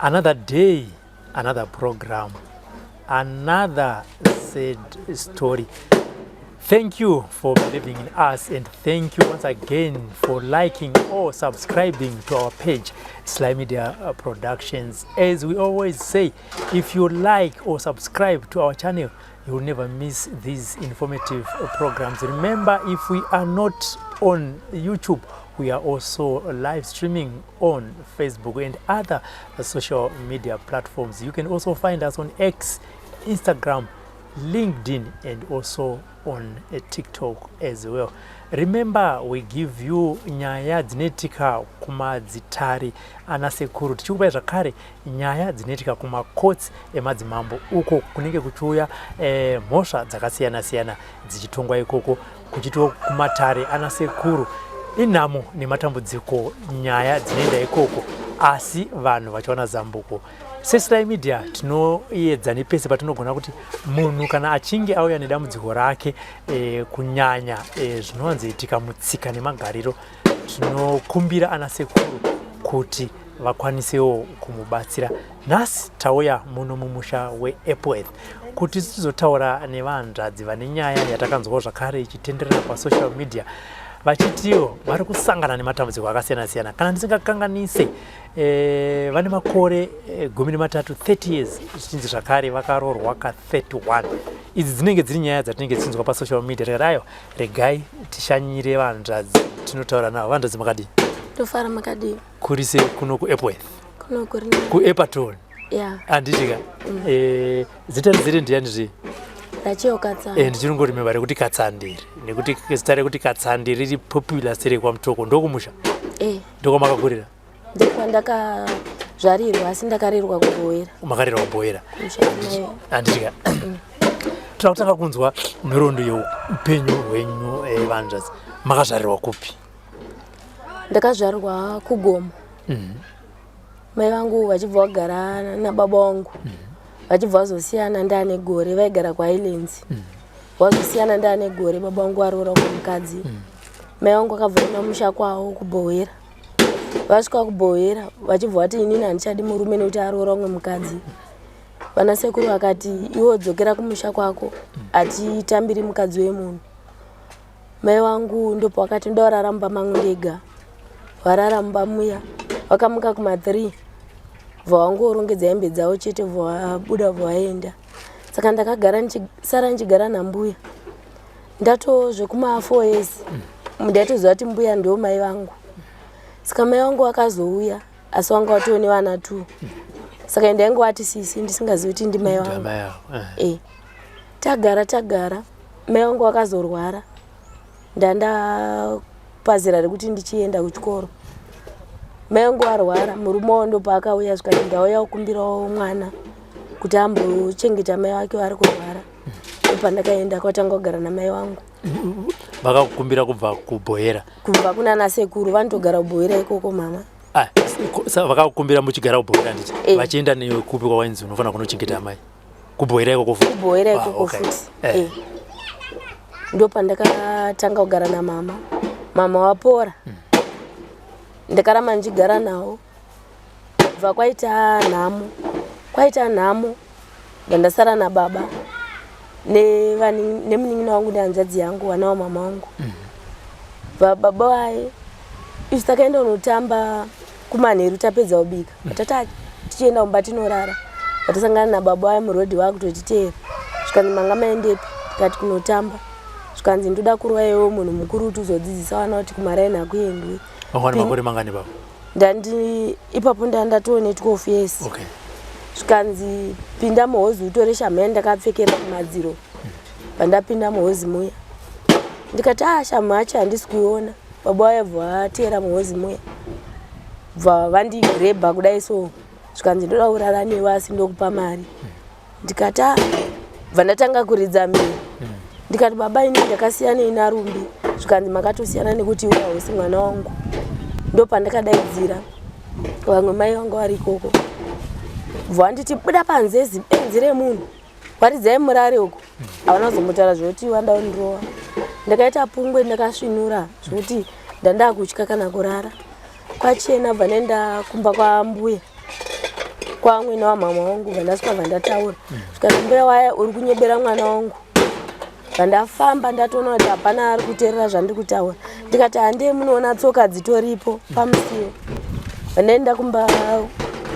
Another day, another program, another sad story. Thank you for believing in us and thank you once again for liking or subscribing to our page, Slymedia Productions. As we always say, if you like or subscribe to our channel, you will never miss these informative programs. Remember, if we are not on YouTube, we are also live streaming on Facebook and other social media platforms. You can also find us on X, Instagram, LinkedIn, and also on TikTok as well. Remember, we give you nyaya dzinoitika kumadzitare anasekuru, tichikupai zvakare nyaya dzinoitika kumakotsi emadzimambo uko kunenge kuchiuya mhosva dzakasiyana siyana dzichitongwa ikoko, kuchitiwo kumatare anasekuru inhamo nematambudziko, nyaya dzinoenda ikoko asi vanhu vachiwana zambuko. SeSly Media tinoedza nepese patinogona kuti munhu kana achinge auya nedambudziko rake, kunyanya zvinowanzoitika mutsika nemagariro, tinokumbira anasekuru kuti vakwanisewo kumubatsira. Nhasi tauya muno mumusha weEpworth kuti tizotaura nevanzvadzi vane nyaya yatakanzwawo zvakare ichitenderera pasocial media, vachitiwo vari kusangana nematambudziko akasiyana siyana. Kana ndisingakanganise, vane makore 13, 30 years, zvichinzi zvakare vakaroorwa ka31. Idzi dzinenge dziri nyaya dzatinenge tichinzwa pasocial media. Tikati aiwa, regai tishanyire vanzvadzi tinotaura navo. Vanzvadzi, makadii? Tofara, makadii? Kurise kuno kuEpworth? Kuno kuri. KuEpaton? Ya. Handitika? Zita rizere ndiyani zve? Rachio Katsa. Ndichingoremember rekuti Katsandiri, nekuti zita rekuti Katsandiri riri popular serekwaMutoko. Ndokumusha? Eh. Ndokwamakakurira? Ndokwandakazvarirwa, asi ndakarerwa kuBoera. Makarerwa kuBoera? Kumusha kwamai. Handitika? Toda kutanga kunzwa nhoroondo yeupenyu hwenyu. Vanzvadzi, makazvarirwa kupi? Ndakazvarwa kuGomo. Mai vangu vachibva vagara nababa vangu, vachibva vazosiyana ndaane gore. Vaigara kuHighlands. Vazosiyana ndaane gore, baba vangu varoora kumukadzi. Mai vangu vakabva enda musha kwavo kuBhohera. Vasvika kuBhohera, vachibva vati, "Inini handichadi murume nekuti aroora umwe mukadzi." Vana sekuru vakati, "Iwe dzokera kumusha kwako, hatitambiri mukadzi wemunhu." Mai vangu ndopavakati, "Ndoda mumba mangu ndega." Varara mumba muya, vakamuka kuma3, bva vangorongedza hembe dzavo chete, bva vabuda, bva vaenda. Saka ndakagara ndichisara ndichigara nambuya. Ndato zvekuma4 years ndaitoziva kuti mbuya ndo mai vangu. Saka mai vangu vakazouya, asi vanga vatoo nevana two, saka ndaingovati sisi ndisingazivi kuti ndimai vangu. Ndamai avo. E, tagara tagara, mai vangu vakazorwara ndanda pazera rekuti ndichienda kuchikoro. Mai vangu varwara, murume wavo ndopaakauya, zvikati, "Ndauya kukumbirawo mwana kuti ambochengeta mai vake vari kurwara." Ndopandakaenda kwatanga kugara namai vangu. Vakakukumbira kubva kuBhohera? Kubva kunana sekuru vanotogara kuBhohera ikoko, mama. Ah, vakakukumbira muchigara kuBhohera, nditi? Eh. Vachienda nekupi kwawainzi unofanira kunochengeta amai? KuBhohera ikoko futi? KuBhohera Ah, ikoko. okay. Futi. Eh. Ndopandakatanga kugara namama. Mama wapora, ndakaramba ndichigara navo. Bva kwaita nhamo, kwaita nhamo, ndandasara nababa nemunin'ina wangu nehanzvadzi yangu, vana vamama vangu. Baba vaye isu takaenda kunotamba kumanheru, tapedza kubika, tata tichienda kumba tinorara, vatasangana nababa vaye murodhi, vakutotiteera. Zvikanzi, "Manga maendepi?" Tikati, "Kunotamba." Zvikanzi, "Ndoda kurova iwewe munhu mukuru kuti uzodzidzisa vana kuti kumaraini hakuendwi." Vangwani makore mangani baba? Ndandi ipapo ndandatoo ne12 years. Zvikanzi, "Pinda muhozi utore shamhu yandakapfekera kumadziro." Pandapinda muhozi muya, ndikati, "A, shamhu yacho handisi kuiona." Baba vaibva vateera muhozi muya, bva vandigrebha kudai so. Zvikanzi, "Ndoda kurara newe, asi ndokupa mari." Ndikati, "A." Bva ndatanga kuridza miro. Ndikati, "Baba, ini ndakasiyanei naRumbi?" Zvikanzi, "Makatosiyana nekuti iwe hausi mwana wangu." Ndopandakadaidzira vamwe mai vangu vari ikoko, bva vanditi, "Buda panze, zibenzi remunhu, waridzai murare uko." Havana kuzombotaura zvekuti vandaundirowa. Ndakaita pungwe, ndakasvinura zvekuti ndandakutya kana kurara. Kwachena, bva ndaenda kumba kwambuya. kwamwene wamama wangu, vandasvika vandataura, zvikanzi, "Mbuya waya, uri kunyebera mwana wangu." Vandafamba, ndatoona kuti hapana ari kuteerera zvandiri kutaura. Ndikati, "Handei munoona tsoka dzitoripo pamusiwo." Vandaenda kumba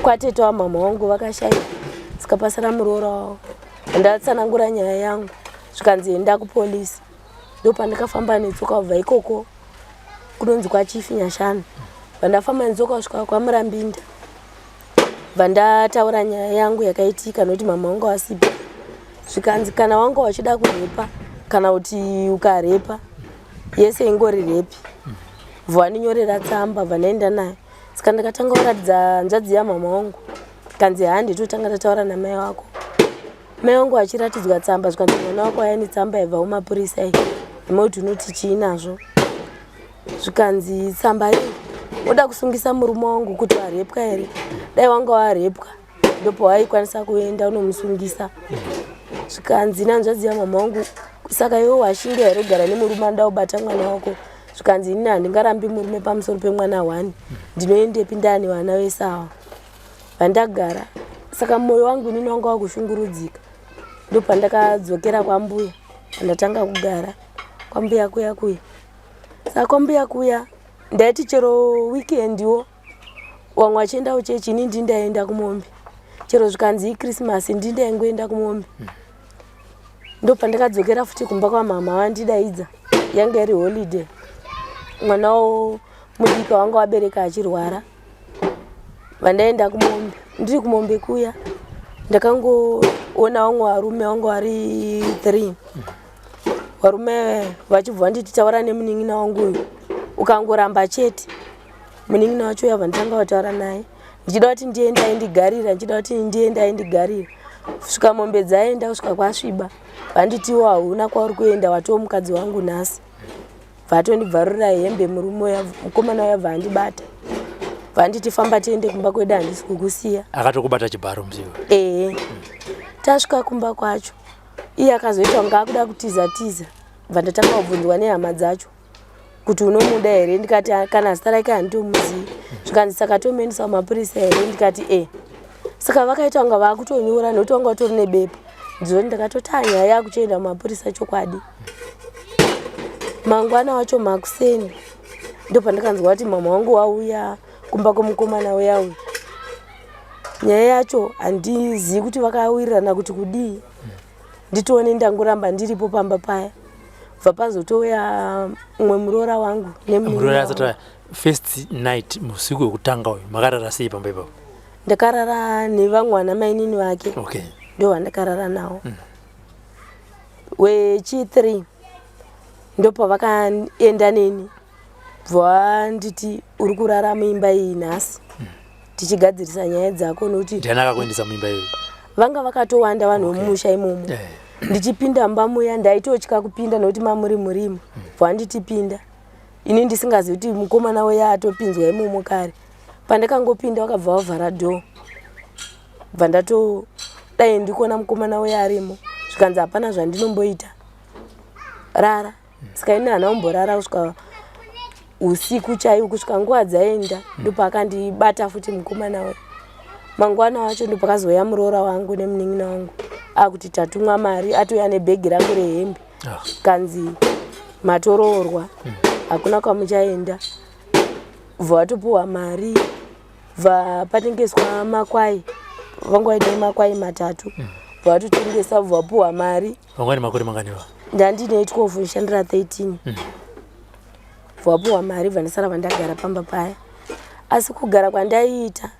kwatete wamama wangu, vakashayika, saka pasara muroora wavo. Ndatsanangura nyaya yangu, zvikanzi, "Enda kupolisi." Ndopandakafamba netsoka kubva ikoko kunonzi kwaChief Nyashana. Vandafamba netsoka kusvika kwaMurambinda, vandataura nyaya yangu yakaitika, nokuti mama wangu asipo. Zvikanzi, "Kana wanga wachida kurepa kana kuti ukarepa, yese ingori rape." Bva tsamba, bva nayo. Saka ndakatanga kuratidza hanzvadzi yamama wangu, kanzi, "Handi totanga tataura namai wako." Mai vangu vachiratidzwa tsamba, zvikanzi, "Mwana wako aya netsamba yabva kumapurisa iyi, nemauti unoti chii nazvo?" Zvikanzi, "Tsamba iyi oda kusungisa murume wangu kuti warepwa here? Dai wanga warepwa, ndopawaikwanisa kuenda unomusungisa." Zvikanzi nanzvadzi yamama wangu, "Saka iwe washinga here kugara nemurume anoda kubata mwana wako?" Zvikanzi, "Inini handingarambi murume pamusoro pemwana one. Ndinoendepi ndani vana vese ava vandagara?" Saka mwoyo wangu inini wanga wakushungurudzika. Ndopandakadzokera kwambuya, ndatanga kugara kwambuya kuya kuya. Saka kwambuya kuya ndaiti chero weekendiwo vamwe vachienda kuchechi, ini ndindaenda kumombe. Chero zvikanzi iChristmas, ndindaingoenda kumombe. Ndopandakadzokera futi kumba kwamama, vandidaidza. Yanga iri holiday, mwana mudiki wanga wabereka achirwara. Vandaenda kumombe. Ndiri kumombe kuya, ndakangoona vamwe varume vanga vari three. Varume vachibva vanditi, "Taura nemunin'ina wangu uyu, ukangoramba chete." Munin'ina wacho uyabva, nditanga kutaura naye, ndichida kuti ndiende aindigarira, ndichida kuti ndiende aindigarira, kusvika mombe dzaenda, kusvika kwasviba. Vanditiwo, "Hauna kwauri kuenda, watoo mukadzi wangu nhasi." Bvatondibvarurira hembe murume uya. Mukomana uya bva andibata, bvanditi, "Famba tiende kumba kwedu, handisi kukusiya." Akatokubata chibharo musiwo? Ehe. Tasvika kumba kwacho, iye akazoita kunge akuda kutiza tiza. Bva ndatanga kubvunzwa nehama dzacho kuti, "Unomuda here?" Ndikati, "Ah, kana zita rake handitomuzivi." Zvikanzi, "Saka tomuendesa kumapurisa here?" Ndikati, "E." Saka vakaita kunga vaakutonyora, nokuti vanga vatori nebepa. Ndizoti ndakatoti, "Ah, nyaya yakuchienda kumapurisa chokwadi." Mangwana wacho makuseni, ndopandakanzwa kuti mama wangu wauya kumba kwemukomana uya uyu. Nyaya yacho handizivi kuti vakawirirana kuti kudii. Nditoone ndangoramba ndiripo pamba paya, bva pazotouya mumwe muroora wangu nemunin'ina Muroora wangu. Asati auya, first night, usiku wekutanga uyu, makarara sei pamba ipapo? Ndakarara nevamwe vana mainini vake. Ndo vandakarara navo. Wechi3 ndopavakaenda neni, bva vanditi, "Uri kurara muimba iyi nhasi, tichigadzirisa nyaya dzako," nokuti Ndiani akakuendesa muimba iyoyo? Vanga vakatowanda vanhu vemumusha imomo. Ndichipinda mumba muya, ndaitotya kupinda nokuti mamuri murimo. Bva vanditi, "Pinda." Ini ndisingazivi kuti mukomana uya atopinzwa imomo kare. Pandakangopinda, vakabva vavhara door. Bva ndatodai ndikuona mukomana uya arimo. Zvikanzi, "Hapana zvandinomboita, rara." Saka ini hana kumborara kusvika usiku chaiwo, kusvika nguva dzaenda. Ndopaakandibata futi mukomana uya. Mangwana wacho ndopakazouya muroora wangu nemunin'ina wangu, akuti tatumwa mari, atouya nebhegi rangu rehembe. Kanzi, "Matoroorwa, hakuna kwamuchaenda." Bva vatopuhwa mari, bva patengeswa makwai. Vanga vaine makwai 3, bva vatotengesa, bva vapuhwa mari. Vanga vane makore manganiwa? Ndandine 12, ndishandira 13. Bva vapuhwa mari, bva ndasara vandagara pamba paya. Asi kugara kwandaiita,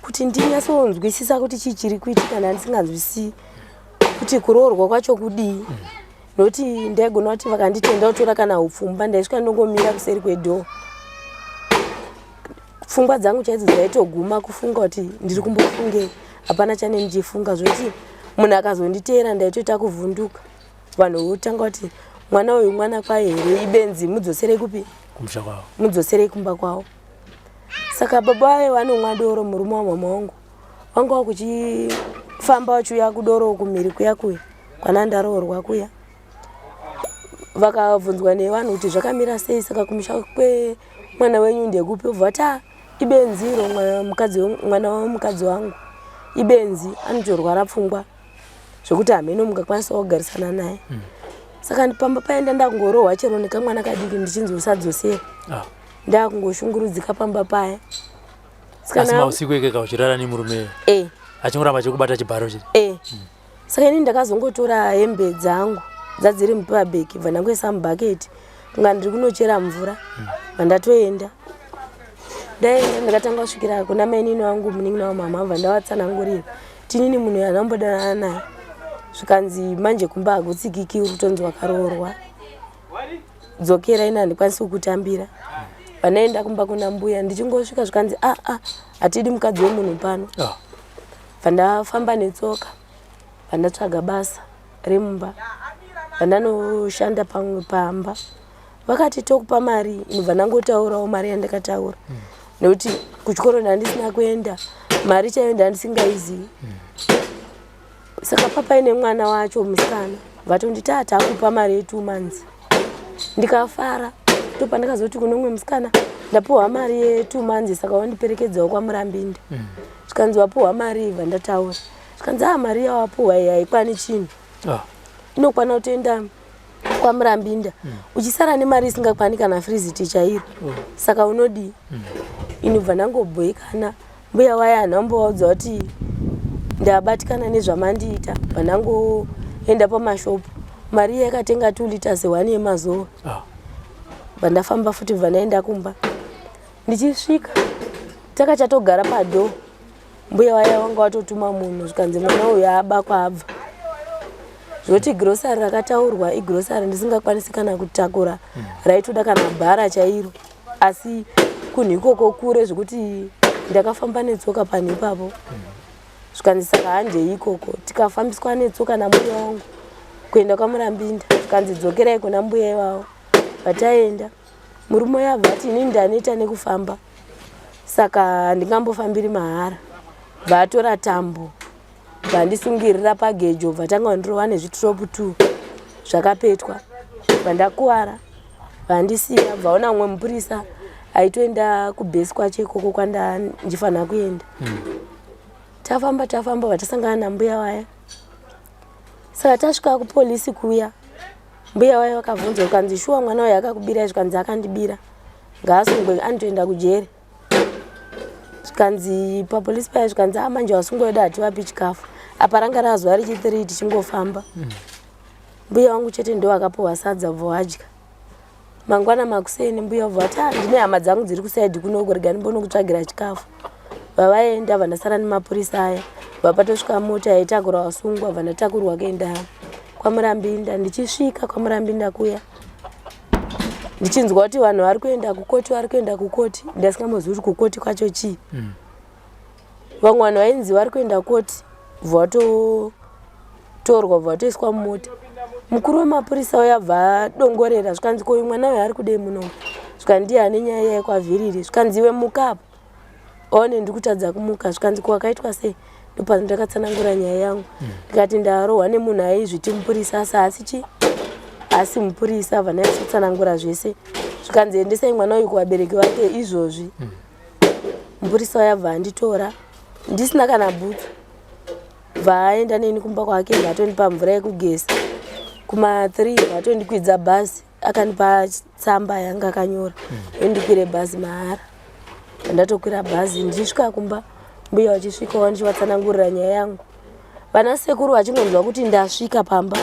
kuti ndinyatsonzwisisa kuti chii chiri kuitika, ndandisinganzwisisi kuti kuroorwa kwacho kudii, nokuti ndaigona kuti vakanditenda kutora kana upfumba, ndaisvika ndongomira kuseri kwedoor. Pfungwa dzangu chaidzo dzaitoguma kufunga kuti ndiri kumbofungei. Hapana chane ndichifunga. Zvokuti munhu akazonditeera, ndaitoita kuvhunduka. Vanhu votanga kuti, "Mwana uyu mwana kwaye here? Ibenzi, mudzoserei kupi?" Kumusha kwavo. "Mudzoserei kumba kwavo." Saka baba vaye vanomwa doro, murume wamama wangu, vanga vakuchifamba vachiuya kudoro kumhiri kuya kuya kwana ndaroorwa kuya. Vakabvunzwa nevanhu kuti, "Zvakamira sei? Saka kumusha kwemwana wenyu ndekupi?" Ubva vati, "Ah, ibenzi iro, mwana wemukadzi wangu." Ibenzi, anotorwara pfungwa zvekuti hameno mungakwanisawo kugarisana naye. Saka pamba paenda ndakungorohwa chero nekamwana kadiki ndichinzi usadzosera. Ndakungoshungurudzika pamba paya. Asi mausiku ekeka uchirara nemurume eh. Achingoramba achikubata chibharo chete? Eh. Saka ini ndakazongotora hembe dzangu dzadziri mupabheki, bva ndangoisa mubhaketi kunga ndiri kunochera mvura. Bva ndatoenda, ndaenda ndakatanga kusvikira kuna mainini wangu, munin'ina wamama, bva ndavatsanangurira tinini munhu anambodanana naye. Zvikanzi manje kumba hakutsikiki, uri kutonzi wakaroorwa, dzokera, ini handikwanisi kukutambira. Vandaenda kumba kuna mbuya, ndichingosvika zvikanzi, aa ah, ah, hatidi mukadzi wemunhu pano. Bva ndafamba netsoka, bva ndatsvaga basa remumba, bva ndanoshanda pamwe pamba. Vakati tokupa mari, inobva ndangotaurawo mari yandakataura nekuti kuchikoro ndandisina kuenda, mari chaiyo ndandisingaizivi. Saka papaine mwana wacho musikana, vatonditi takupa mari ye2 months. Ndikafara. Ndopandakazoti kune umwe musikana, ndapuhwa mari ye2 months, saka wandiperekedzawo kwaMurambinda. Zvikanzi wapuhwa mari? Ibva ndataura. Zvikanzi, a mari yawapuhwa iyi haikwani chinhu. Inokwana kutoenda kwaMurambinda, uchisara nemari isingakwani kana freezit chairo. Saka unodii? Inobva ndangobhoikana. Mbuya waya hanambovaudza kuti ndabatikana nezvamandiita. Bva ndangoenda pamashopu, mari iya yakatenga 2 liters 1 yemazuva. Bva ndafamba futi, bva ndaenda kumba. Ndichisvika takachatogara padoor, mbuya waya wanga watotuma munhu, zvikanzi mwana uyu aba kwaabva, zvoti grocery rakataurwa igrocery ndisingakwanisi kana kutakura, raitoda kana bhara chairo, asi kunhu ikoko kure zvekuti ndakafamba netsoka panhu ipapo. Zvikanzi saka handei ikoko. Tikafambiswa netsoka nambuya wangu kuenda kwaMurambinda. Zvikanzi dzokerai kuna mbuya ivavo. Vataenda, murume uyo abva ati, inini ndaneta nekufamba, saka handingambofambiri mahara. Bva atora tambo, bva ndisungirira pagejo, bva tanga ndirova nezvitropu t zvakapetwa, bva ndakuvara, vandisiya. Bvaona umwe mupurisa aitoenda kubhesi kwacho ikoko kwandandifanira kuenda. Tafamba tafamba, vatasangana nambuya vaya. Saka tasvika kupolisi kuya, mbuya vaya vakabvunzwa, ukanzi shuwa mwana uyu akakubirai? Zvikanzi akandibira, ngaasungwe, anotoenda kujeri. Zvikanzi papolisi paya, zvikanzi a manje vasungwa vedu hativapi chikafu. Apa ranga razuva rechi3 tichingofamba. Mbuya wangu chete ndo akapiwa sadza, bvo vadya. Mangwana makuseni mbuya bvo vati, "Ah, ndine hama dzangu dziri kuside kunoko, rega ndimbonokutsvagira chikafu." Vavaenda, vandasara nemapurisa aya. Vapatosvika mota yaitakura vasungwa, vandatakurwa kuenda kwaMurambinda. Ndichisvika kwaMurambinda kuya, ndichinzwa kuti vanhu vari kuenda kukoti, vari kuenda kukoti, ndasingambozivi kuti kukoti kwacho chii. Vamwe vanhu vainzi vari kuenda koti, bva vatotorwa, bva vatoiswa mumota. Mukuru wemapurisa uya abva adongorera, zvikanzi, koyu mwana uyu ari kudei munomu? Zvikanzi ndiye ane nyaya yekwavhiriri. Zvikanzi, iwe muka apo one. Ndiri kutadza kumuka. Zvikanzi, ko wakaitwa sei? Ndopandakatsanangura nyaya yangu, ndikati ndarohwa nemunhu aizviti mupurisa, asi asi chi asi mupurisa. Bva ndaitsanangura zvese. Zvikanzi, endesai mwana uyu kuvabereki vake izvozvi. Mupurisa uya bva anditora ndisina kana bhutsu, bva aenda neni kumba kwake, bva atondipa mvura yekugeza. Kuma3 bva atondikwidza bhazi, akandipa tsamba yanga akanyora yondikwire bhazi mahara. Ndatokwira bhazi, ndichisvika kumba mbuya vachisvikawo, ndichivatsanangurira nyaya yangu. Vana sekuru vachingonzwa kuti ndasvika pamba,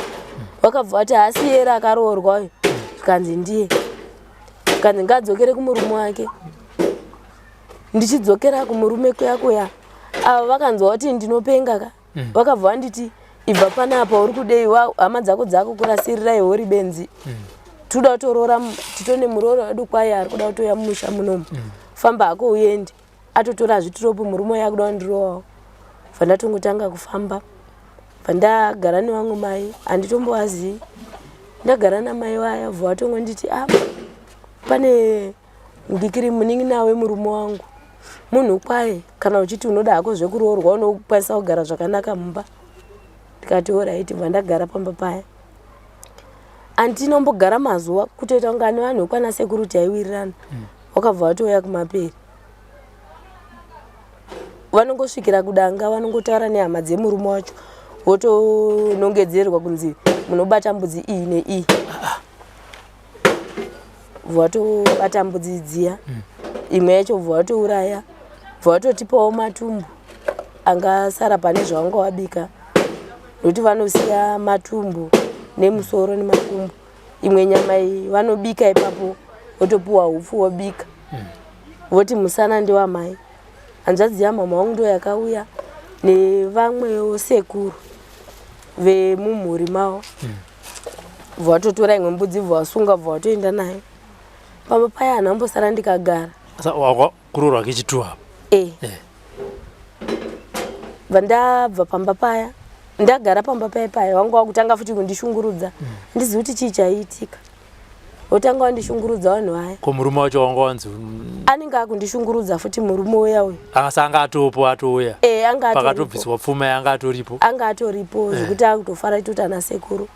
vakabva vati, haasi yere akaroorwa uyu? Zvikanzi ndiye. Zvikanzi ngaadzokere kumurume wake. Ndichidzokera kumurume kuya kuya, ava vakanzwa kuti ndinopenga ka, vakabva vanditi, ibva panapa, uri kudei? Hama dzako dzakukurasirirai, uri benzi. Toda kutoroora, titone muroora wedu kwaye ari kuda kutouya mumusha munomu. Famba hako uende. Atotora zvitiropo, murume uyo akuda kundirowawo. Bva ndatongotanga kufamba, bva ndagara nevamwe mai handitombovazivi. Ndagara namai vaya, bva vatongonditi, a pane ndikiri munin'ina wemurume wangu, munhu kwaye, kana uchiti unoda hako zvekuroorwa, unokwanisa kugara zvakanaka mumba. Ndikati alright. Bva ndagara pamba paya, handinombogara mazuva, kutoita kunge ane vanhu vekwana sekuru taiwirirana. Wakabva watouya kumaperi. Vanongosvikira kudanga, vanongotaura nehama dzemurume wacho, votonongedzerwa kunzi munobata mbudzi iyi neiyi. Vatobata mbudzi dziya, imwe yacho bva vatouraya, bva vatotipawo matumbu angasara pane zvavanga wabika, nokuti vanosiya matumbu nemusoro nemakumbo. Imwe nyama iyi vanobika ipapo, votopiwa hupfu vobika, voti musana ndewamai. Hanzvadzi yamama wangu ndo yakauya nevamwewo sekuru vemumhuri mavo, bva vatotora imwe mbudzi, bva vasunga, bva vatoenda nayo pamba paya. Hana mbosara ndikagara. Kuroorwa kechitu apa? E. Bva ndabva pamba paya, ndagara pamba paya paya, vanga vakutanga futi kundishungurudza. Handizivi kuti chii chaiitika, votanga vandishungurudza vanhu vaya. Ko murume wacho wanga wanzi? Anenge akundishungurudza futi murume uya uyu. Asa anga atopo, atouya? E, anga atoripo. Pakatobviswa pfuma yanga atoripo? Anga atoripo, zvekuti akutofara itoti ana sekuru.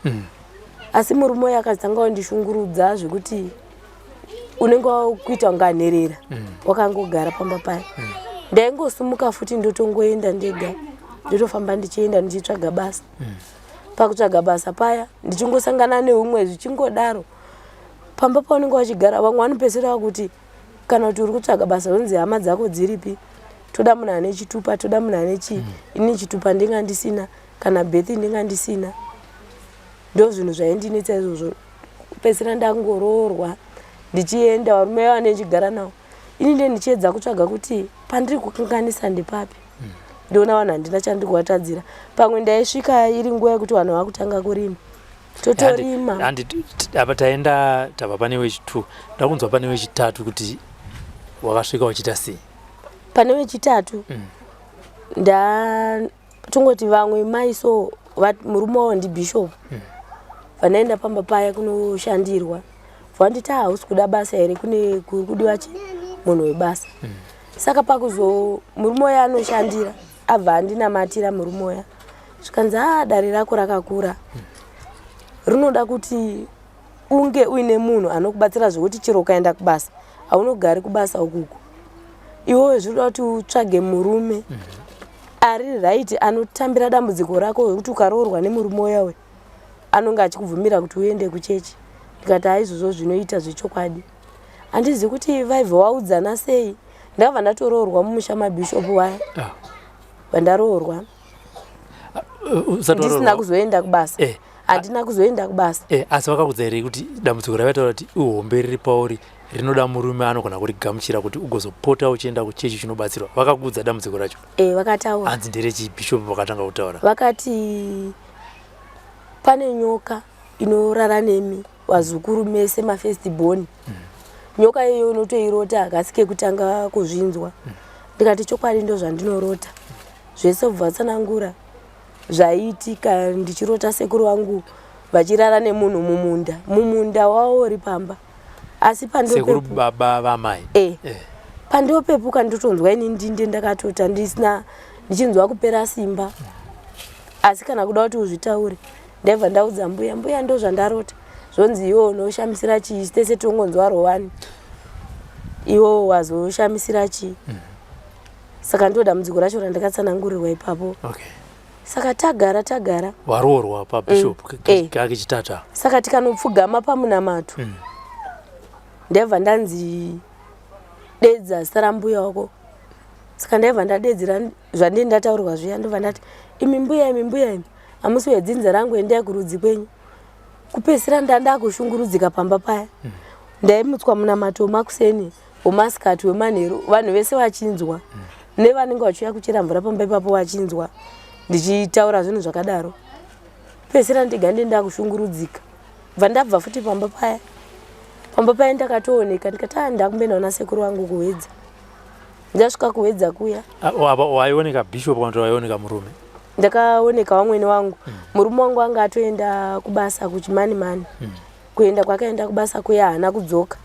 Asi murume uyu akazotanga wandishungurudza zvekuti unenge wakuita kunga nherera, wakangogara pamba paya. Ndaingosumuka futi ndotongoenda ndega, ndotofamba ndichienda ndichitsvaga basa. Pakutsvaga basa paya ndichingosangana neumwe, zvichingodaro. Pamba paunenge wachigara, vamwe vanopedzisira vakuti kana kuti uri kutsvaga basa, zonzi hama dzako dziripi, toda munhu ane chitupa, toda munhu ane chii. Ini chitupa ndinga ndisina, kana birth ndinga ndisina. Ndo zvinhu zvaindinetsa izvozvo. Kupedzisira ndangoroorwa, ndichienda, varume vane ndichigara navo, ini ndiye ndichiedza kutsvaga kuti pandiri kukanganisa ndepapi. Ndiona vanhu handina chandiri kuvatadzira. Pamwe ndaisvika iri nguva yekuti vanhu vakutanga kurima, totorima. Handi apa taenda, tabva pane wechitu, ndakunzwa pane wechitatu, kuti wakasvika uchiita sei? Pane wechitatu, nda tongoti vamwe mai so, murume wavo ndibishop. Vandaenda pamba paya kunoshandirwa, vanditi, "Hausi kuda basa here? Kune kuri kudiwa chi munhu webasa." Saka pakuzo murume uya anoshandira abva andinamatira murume uya, zvikanzi, "A, dare rako rakakura, rinoda kuti unge uine munhu anokubatsira, zvekuti chero ukaenda kubasa haunogari kubasa ukuku. Iwewe zvinoda kuti utsvage murume ari right, anotambira dambudziko rako, wekuti ukaroorwa nemurume uya uya anonge achikubvumira kuti uende kuchechi." Ndikati, "Haizvozvo zvinoita zvechokwadi." Handizivi kuti vaibva waudzana sei, ndakabva ndatoroorwa mumusha mabhishopu waya. Vandaroorwa Usati ndisina waroorwa- kuzoenda kubasa. Handina kuzoenda kubasa. Asi vakakudza here kuti dambudziko ravaitaura kuti ihombe riri pauri rinoda murume anogona kurigamuchira kuti ugozopota uchienda kuchechi chinobatsirwa? Vakakuudza dambudziko racho? E, vakataura. Hanzi nderechibhishopu vakatanga kutaura? Vakati pane nyoka inorara nemi vazukuru mese mafirst born. Nyoka iyoyo unotoirota, hakasi kekutanga kuzvinzwa. Ndikati, "Chokwadi, ndo zvandinorota zvese." Kubva vatsanangura zvaiitika, ndichirota sekuru vangu vachirara nemunhu mumunda, mumunda wavo uri pamba, asi Sekuru pandopepu baba vamai? E. Pandopepuka ndotonzwa ini ndinde ndakatota, ndisina, ndichinzwa kupera simba, asi kana kuda kuti uzvitaure. Ndaibva ndaudza mbuya, "Mbuya, ndo zvandarota." Zvonzi, "Iwo unoshamisira chii? Tese tongonzwa rowani, iwo wazoshamisira chii?" Saka ndo dambudziko racho randakatsanangurirwa ipapo. Saka tagara tagara. Waroorwa pabishop kechitatu apa? Saka tikanopfugama pamunamato, ndaibva ndanzi, "Dedza zita rambuya wako." Saka ndaibva ndadedzera zvandii ndataurwa zviya, ndobva ndati, "Imi mbuya, imi mbuya, imi hamusi wedzinza rangu, endai kurudzi kwenyu." Kupedzisira ndandakushungurudzika pamba paya. Ndaimutswa munamato wemakuseni, wemasikati, wemanheru, vanhu vese vachinzwa, nevanenge vachiuya kuchera mvura pamba ipapo vachinzwa ndichitaura zvinhu zvakadaro. Pedzisira ndega ndiye ndakushungurudzika, bva ndabva futi pamba paya. Pamba paya ndakatooneka, ndikati, "A, ndakumboendawo nasekuru vangu kuHwedza." Ndasvika kuHwedza kuya, Ah, apa waioneka bishop kana kuti waioneka murume? Ndakaoneka vamwene wangu. Murume wangu anga atoenda kubasa kuchimani mani. Kuenda kwakaenda kubasa kuya haana kudzoka,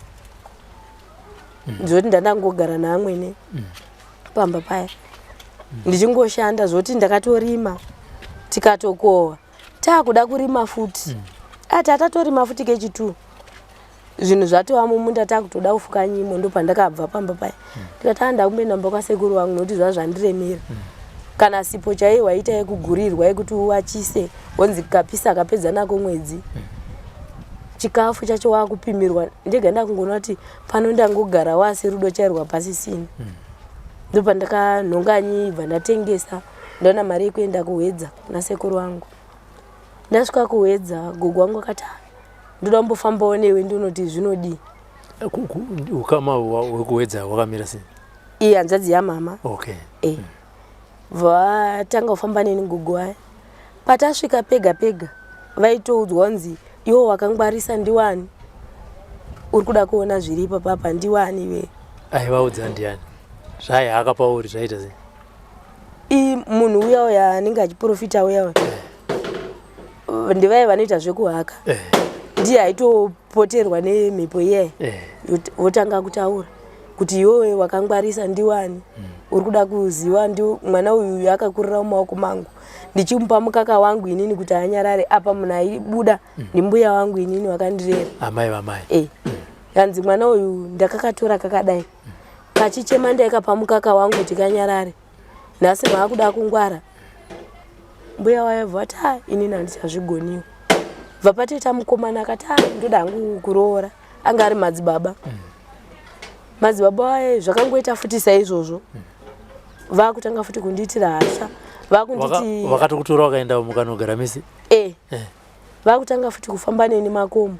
zvoti ndandangogara naamwene pamba paya ndichingoshanda, zvoti ndakatorima, tikatokohwa, taakuda kurima futi. Ati atatorima futi kechitu. Zvinhu zvatova mumunda takutoda kufuka nyimo ndopandakabva pamba paya. Ndikati ah ndakumboenda mumba kwasekuru vangu nokuti zvava zvandiremera. Kana sipo chaiyo waita yekugurirwa yekuti uwachise wonzi kapisa kapedza nako mwedzi. Chikafu chacho wakupimirwa ndega ndakungoona kuti pano ndangogara wasi rudo chairwa pasisina. Ndopandakanhonga nyibva ndatengesa ndaona mari yekuenda kuhwedza kuna sekuru vangu. Ndasvika kuhwedza gogo wangu akati ah ndoda kumbofambawo newe ndinoti zvinodii. Ukama hwekuhwedza hwakamira sei? Iye hanzvadzi yamama. Okay. Eh. Vatanga kufamba neni gogo vaya. Patasvika pega pega vaitoudzwa kunzi iwo wakangwarisa ndiwani uri kuda kuona zviri ipapapa ndiwani iwe. Aivaudza ndiani? Zvaihaka pauri zvaita sei? I munhu uya uya anenge achiprofita uya uya ndivaya vanoita zvekuhaka eh. Ndiye aitopoterwa nemhepo iye eh. Votanga kutaura kuti iwewe wakangwarisa ndiwani Uri kuda kuziva ndi mwana uyu akakurira mumaoko mangu ndichimupa mukaka wangu inini kuti anyarare apa munhu aibuda Ndimbuya wangu inini wakandirera amai vamai eh. Kanzi mwana uyu ndakakatora kakadai kachichema ndaikapa mukaka wangu kuti kanyarare nhasi maakuda kungwara. Mbuya wayo bva vati ah inini handichazvigoniwo. Bva patoita mukomana akati ah ndoda hangu kuroora anga ari madzibaba. Madzibaba waye zvakangoita futi saizvozvo. Vakutanga futi kundiitira hasha vakunditi Vakatokutora wakaenda mukanogara misi? Eh. Vakutanga futi kufamba neni makomo.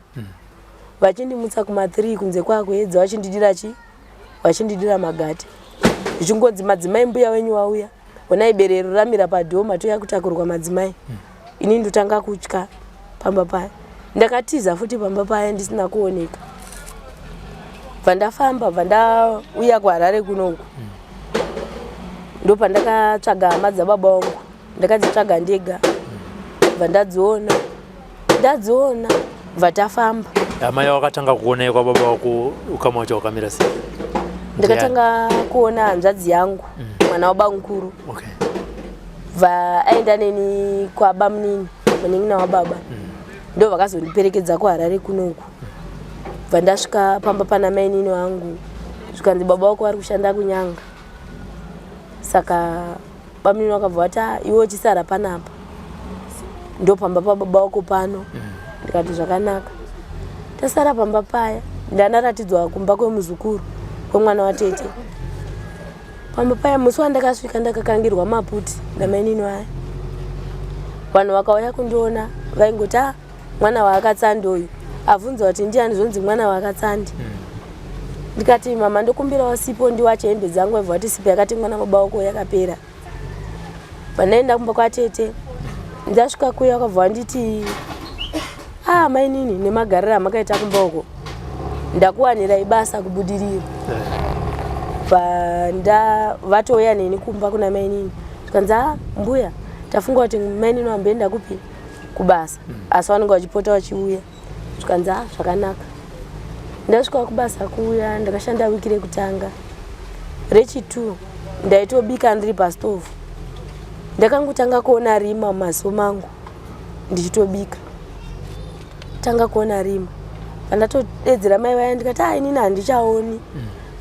Vachindimutsa kuma 3 kunze kwakuedza vachindidira chi vachindidira magate. Zvichingonzi madzimai mbuya wenyu wauya. Honai berero ramira padhoo matouya kutakurwa madzimai. Ini ndotanga kutya pamba paya. Ndakatiza futi pamba paya ndisina kuoneka. Bva ndafamba bva ndauya kuHarare kunoku. Ndopandakatsvaga hama dzababa vangu. Ndakadzitsvaga ndega. Bva ndadziona. Ndadziona bva tafamba. Hama yawakatanga kuona yekwababa wako ukama wacho wakamira sei? Ndakatanga kuona hanzvadzi yangu mwana wabamukuru. Okay. Bva aenda neni kwabamunini munin'ina wababa. Ndo vakazondiperekedza kuHarare kunoku. Bva ndasvika pamba pana mainini vangu zvikanzi baba vako vari kushanda kunyanga. Saka bamunini vakabva vati ah, iwe uchisara panapa ndo pamba pababa wako pano. Ndikati zvakanaka. Tasara pamba paya ndandaratidzwa kumba kwemuzukuru kwemwana watete. Pamba paya musi wandakasvika ndakakangirwa maputi namainini vaya. Vanhu vakauya kundiona vaingoti ah mwana waakatsandi uyu. Avhunzwa kuti ndiani zvonzi mwana waakatsandi. Ndikati mama ndokumbirawo sipo ndiwache hembe dzangu vabva vati sipo yakatengwa nababa wako yakapera. Pandaenda kumba kwatete ndasvika kuya vakabva vanditi ah mainini nemagariro amakaita kumba uko ndakuwanirai basa kubudiriro. Panda vatouya neni kumba kuna mainini zvikanzi ah mbuya tafunga kuti mainini vamboenda kupi kubasa asi vanenge vachipota vachiuya. Zvikanzi ah zvakanaka. Ndasvika kubasa kuya ndakashanda wiki rekutanga rechi2 ndaitobika ndiri pastovhu. Ndakangotanga kuona rima mumaziso mangu ndichitobika. Tanga kuona rima pandatodedzera mai vaya ndikati ah inini handichaoni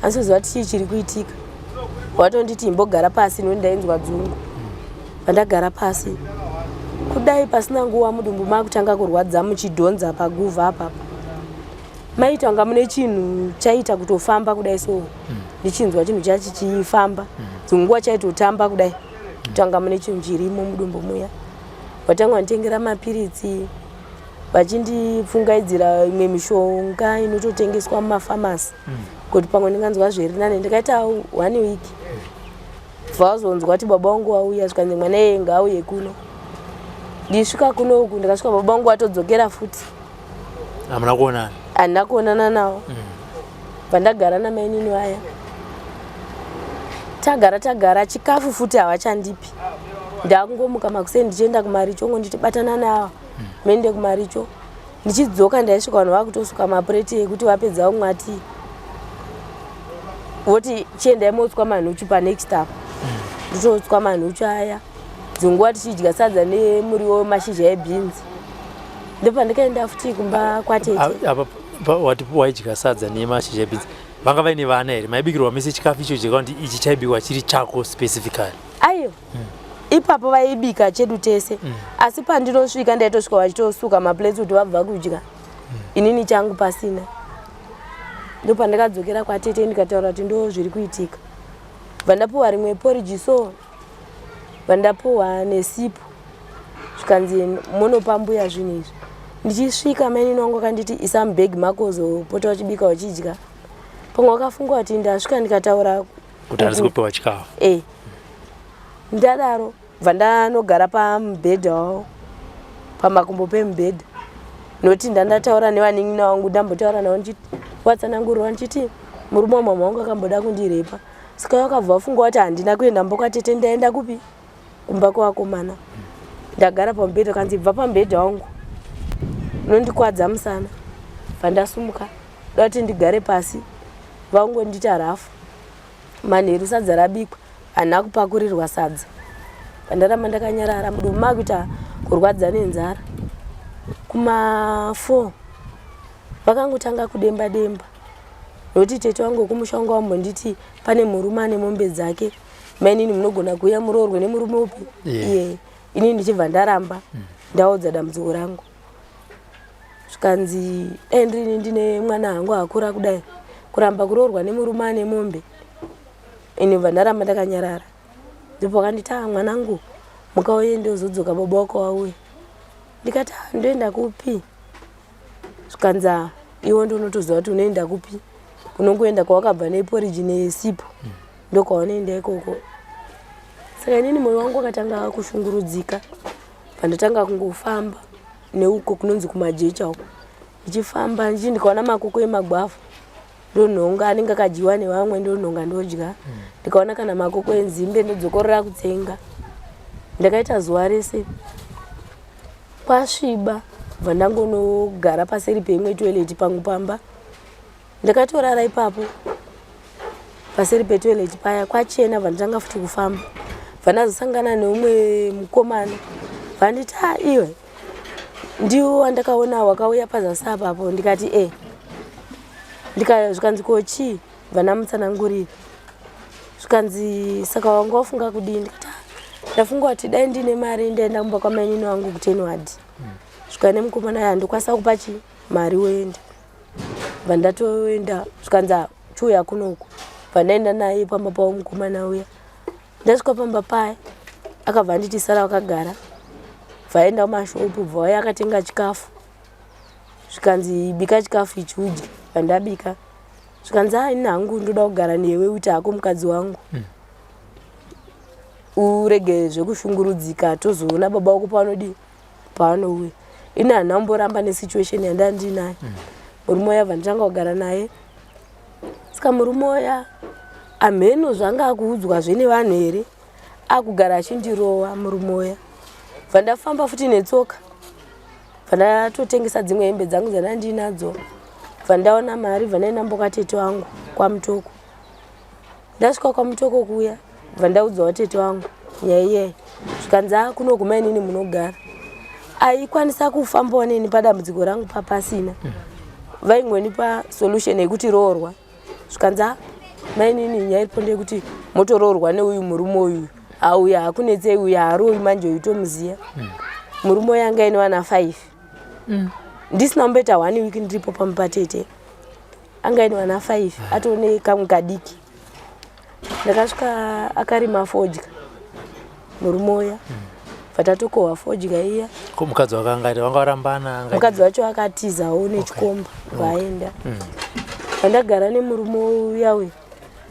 handisoziva kuti chii chiri kuitika. Vatonditi imbogara pasi nekuti ndainzwa dzungu. Pandagara pasi kudai pasina nguva mudumbu makutanga kurwadza muchidhonza paguvha apapa. Maita kunga mune chinhu chaiita kutofamba kudai so ndichinzwa chinhu chachi chichifamba. Dzimwe nguva chaitotamba kudai kutanga mune chinhu chirimo mudumbu muya. Vatanga vanditengera mapiritsi vachindipfungaidzira imwe mishonga inototengeswa mumafamasi kuti pamwe ndinganzwa zviri nane. Ndakaita 1 week vazonzwa kuti baba vangu vauya zvikanzi mwana iyeye ngaauye kuno. Ndisvika kuno uku ndakasvika baba vangu vatodzokera futi. Hamuna kuonana? Handina kuonana navo. Pandagara namainini vaya tagara tagara chikafu futi havachandipi. Ndakungomuka makuseni ndichienda kumaricho ngonditi batana nava muende kumaricho. Ndichidzoka ndaisvika vanhu vakutosuka mapureti ekuti vapedza kumwa tii. Voti chiendai motswa manhuchu panext apa. Ndototswa manhuchu aya. Dzimwe nguva tichidya sadza nemuriwo wemashizha ebhinzi. Ndopandakaenda futi kumba kwatete. Apa Wati waidya sadza nemashizha ebhinzi, vanga vaine vana here? Maibikirwa mese chikafu icho cheka kuti ichi chaibikwa chiri chako specifically? Aiwa, ipapo vaibika chedu tese, asi pandinosvika ndaitosvika vachitosuka maplates kuti vabva kudya, inini changu pasina. Ndopandakadzokera kwatete ndikataura kuti ndo zviri kuitika. Bva ndapuwa rimwe poriji, so bva ndapuwa nesipo, zvikanzi munopa mbuya zvinhu izvi. Ndichisvika, mainini wangu akanditi, "Isa mubhegi mako, uzopota uchibika uchidya." Pamwe wakafunga kuti ndasvika ndikataura kuti handisi kupiwa chikafu. E, ndadaro bva ndanogara pamubhedha wavo, pamakumbo pemubhedha, nokuti ndandataura nevanin'ina vangu. Ndambotaura navo watsanangurira ndichiti murume wamama wangu akamboda kundirepa. Saka vakabva vafunga kuti handina kuenda mba kwatete, ndaenda kupi? Kumba kwevakomana. Ndagara pamubhedha, kanzi, "Bva pamubhedha wangu, unondikwadza musana." Bva ndasumuka da kuti ndigare pasi, vangondita rafu. Manheru sadza rabikwa, handina kupakurirwa sadza. Pandaramba ndakanyarara, mudumbu makuita kurwadza nenzara. Kuma4 vakangotanga kudemba demba, nokuti tete wangu wekumusha wangu wambonditi pane murume ane mombe dzake, mainini munogona kuuya muroorwe nemurume upi iye. Inini ndichibva ndaramba, ndaudza dambudziko rangu, zvikanzi dai ndirini ndine mwana hangu akura kudai, kuramba kuroorwa nemurume ane mombe? Ini bva ndaramba ndakanyarara. Ndipo vakanditi, "Ah, mwanangu, muka uende, uzodzoka baba wako wauya." Ndikati, "Ah, ndoenda kupi?" Zvikanzi, "Ah, iwe ndo unotoziva kuti unoenda kupi, unongoenda kwawakabva neporiji nesipo, ndokwaunoenda ikoko." Saka inini mwoyo wangu wakatanga kushungurudzika. Pandatanga kungofamba neuko kunonzi kumajecha uko, ndichifamba ndichi ndikaona makoko emagwavha ndonhonga, anenge akadyiwa nevamwe, ndonhonga ndodya. Ndikaona kana makoko enzimbe ndodzokorora kutsenga. Ndakaita zuva rese. Kwasviba, bva ndangonogara paseri peimwe toilet pangu pamba. Ndakatorara ipapo paseri petoilet paya. Kwachena, bva ndatanga futi kufamba. Bva ndazosangana neumwe mukomana, bva nditi, "A, iwe ndiwo wandakaona wakauya pazasi apapo?" Ndikati, "E." Zvikanzi, "Ko chii?" Bva ndamutsanangurira. Zvikanzi, "Saka wanga wafunga kudii?" Ndikati, "Ah, ndafunga kuti dai ndine mari ndaenda kumba kwamainini wangu kuTenward." Svika nemukomana aya, ndokwanisa kupa chi mari woenda. Bva ndatoenda. Zvikanzi, "Ah, chiuya kunoku." Bva ndaenda naye pamba pavo mukomana uya. Ndasvika pamba paya, akabva anditi, "Sara wakagara." Bva aenda kumashopu, bva wauya akatenga chikafu. Zvikanzi, "Bika chikafu ichi udye." Bva ndabika. Zvikanzi, "A, ini hangu ndoda kugara newe, uite hako mukadzi wangu, urege zvekushungurudzika. Tozoona baba wako paanodii, paanouya." Ini handina kumboramba nesituation yanda ndinayo. Murume uya bva nditanga kugara naye. Saka murume uya, amheno zvanga akuudzwazve nevanhu here, akugara achindirova murume uya. Bva ndafamba futi netsoka, bva ndatotengesa dzimwe hembe dzangu dzanda ndinadzo. Bva ndaona mari, bva ndaenda mbokatete wangu kwaMutoko. Ndasvika kwaMutoko kuya, bva ndaudzawo tete wangu nyaya iyeyi. Zvikanzi, "A, kuno kumainini munogara." Aikwanisa kufambawo neni padambudziko rangu papasina, vaingonipa solution yekuti roorwa. Zvikanzi, "A, mainini, nyaya iripo ndeyekuti motoroorwa neuyu murume uyu auya, hakunetsei uyu, haaroyi manje uyu, tomuziya." Murume uyu anga aine vana 5. Ndisina kumboita one week ndiripo pamupatete, anga aine vana 5, atone kamwe kadiki. Ndakasvika akarima fodya murume uya, bva tatokohwa fodya iya. Ko mukadzi wake angaita, vanga varambana? Mukadzi wacho akatizawo nechikomba, vaenda. Pandagara nemurume uya uyu,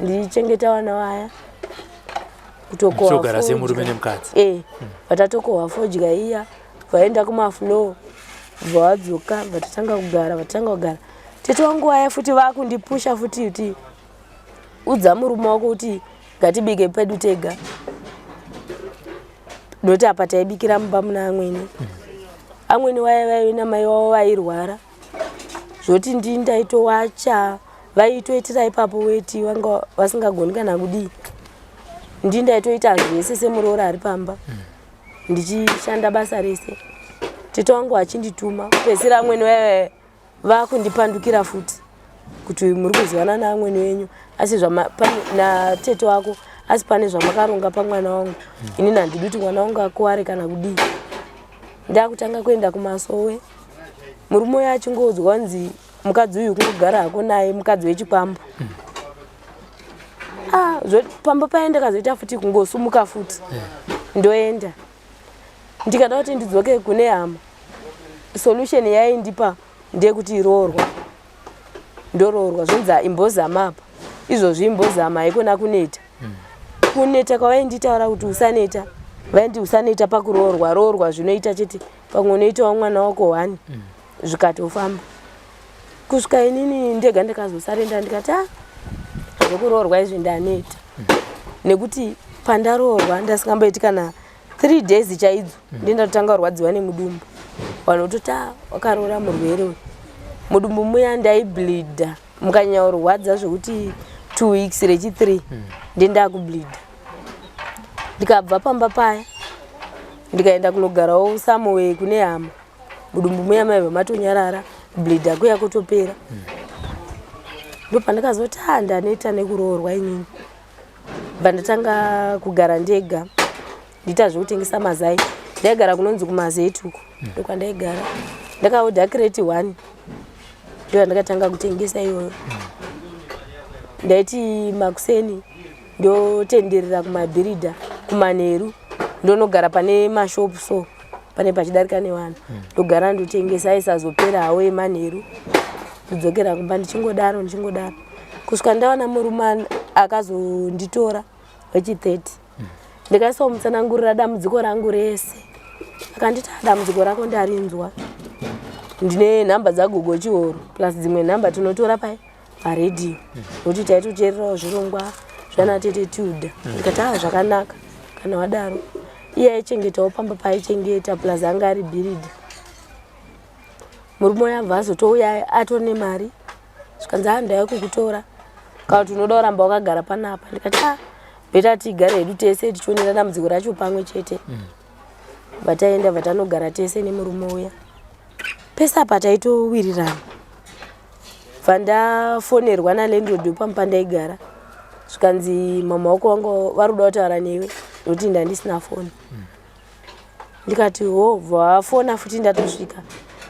ndichengeta vana vaya, kutokohwa Muchitogara fodya. Semurume nemukadzi? E, vatatokohwa fodya iya, vaenda kumaflow, bva vadzoka, vatatanga kugara. Vatanga kugara, tete wangu vaya futi vakundipusha futi kuti, "Udza murume wako kuti ngatibike pedu tega," nokuti apa taibikira mumba muna amwene. Amwene vaya vaive namai vavo vairwara, zvoti ndini ndaitowacha, vaitoitira ipapo weti, vanga vasingagoni kana kudii. Ndini ndaitoita zvese semuroora ari pamba, ndichishanda basa rese, tete wangu achindituma. Kupedzisira amwene vaya Vakundipandukira futi kuti muri kuzivana naamwene wenyu asi natete wako, asi pane zvamakaronga pamwana wangu. Inini handidi kuti mwana wangu akuware kana kudii. Ndakutanga kuenda kumasowe, murume uyo achingoudzwa kunzi mukadzi uyu kungogara hako naye, mukadzi wechikwambo. Ah, pamba paye ndakazoita futi kungosumuka futi, ndoenda. Ndikada kuti ndidzoke kune hama, solution yaindipa ndeyekuti iroorwa, ndoroorwa. Zvonzi imbozama apa, izvozvi imbozama, haikona kuneta. Kuneta kwavainditaura kuti usaneta, vaindi usaneta pakuroorwa, roorwa zvinoita chete, pamwe unoitawo mwana wako one, zvikatofamba. Kusvika inini ndega ndakazosarenda, ndikati a zvekuroorwa izvi ndaneta, nekuti pandaroorwa ndasingamboiti kana 3 days chaidzo, ndindatotanga kurwadziwa nemudumbu. Vanhu vototi, "Ah, wakaroora murwere uyu." Mudumbu muya ndaibleedha, mukanyanya kurwadza zvekuti 2 weeks rechi3 ndendakubleedha. Ndikabva pamba paya, ndikaenda kunogarawo somewhere kune hama. Mudumbu muya maibva matonyarara, kubleedha kuya kutopera. Ndopandakazoti, "A, ndaneta nekuroorwa inini." Bva ndatanga kugara ndega, ndiita zvekutengesa mazai. Ndaigara kunonzi kuMazetu uko, ndokwandaigara. Ndakaodha crate one, ndo yandakatanga kutengesa iyoyo. Ndaiti makuseni ndotenderera kumabhiridha, kumanheru ndonogara pane mashopu, so pane pachidarika nevanhu, ndogara ndotengesa. Aisazopera hawo emanheru, ndodzokera kumba, ndichingodaro ndichingodaro kusvika ndawana murume akazonditora wechi30. Ndikaisomutsanangurira dambudziko rangu rese, akanditi, "Ah, dambudziko rako ndarinzwa. Ndine nhamba dzagogo Chihoro plus dzimwe nhamba tinotora pai paredhiyo, nokuti taitoteererawo zvirongwa zvana tete Tilda." Ndikati, "A, zvakanaka kana wadaro." Iye aichengetawo pamba paaichengeta, plus anga ari bhiridha. Murume uyo abva azotouya atone mari, zvikanzi, "A, ndauya kukutora, kana kuti unoda kuramba wakagara panapa?" Ndikati, "A, better tigare hedu tese tichionera dambudziko racho pamwe chete." Vataenda, vatanogara tese nemurume uya. Pese apa taitowirirana. Bva ndafonerwa nalandlord wepamba pandaigara, zvikanzi, "Mama wako wanga vari kuda kutaura newe," nokuti ndandisina foni. Ndikati, "Ho." Bva vafona futi ndatosvika,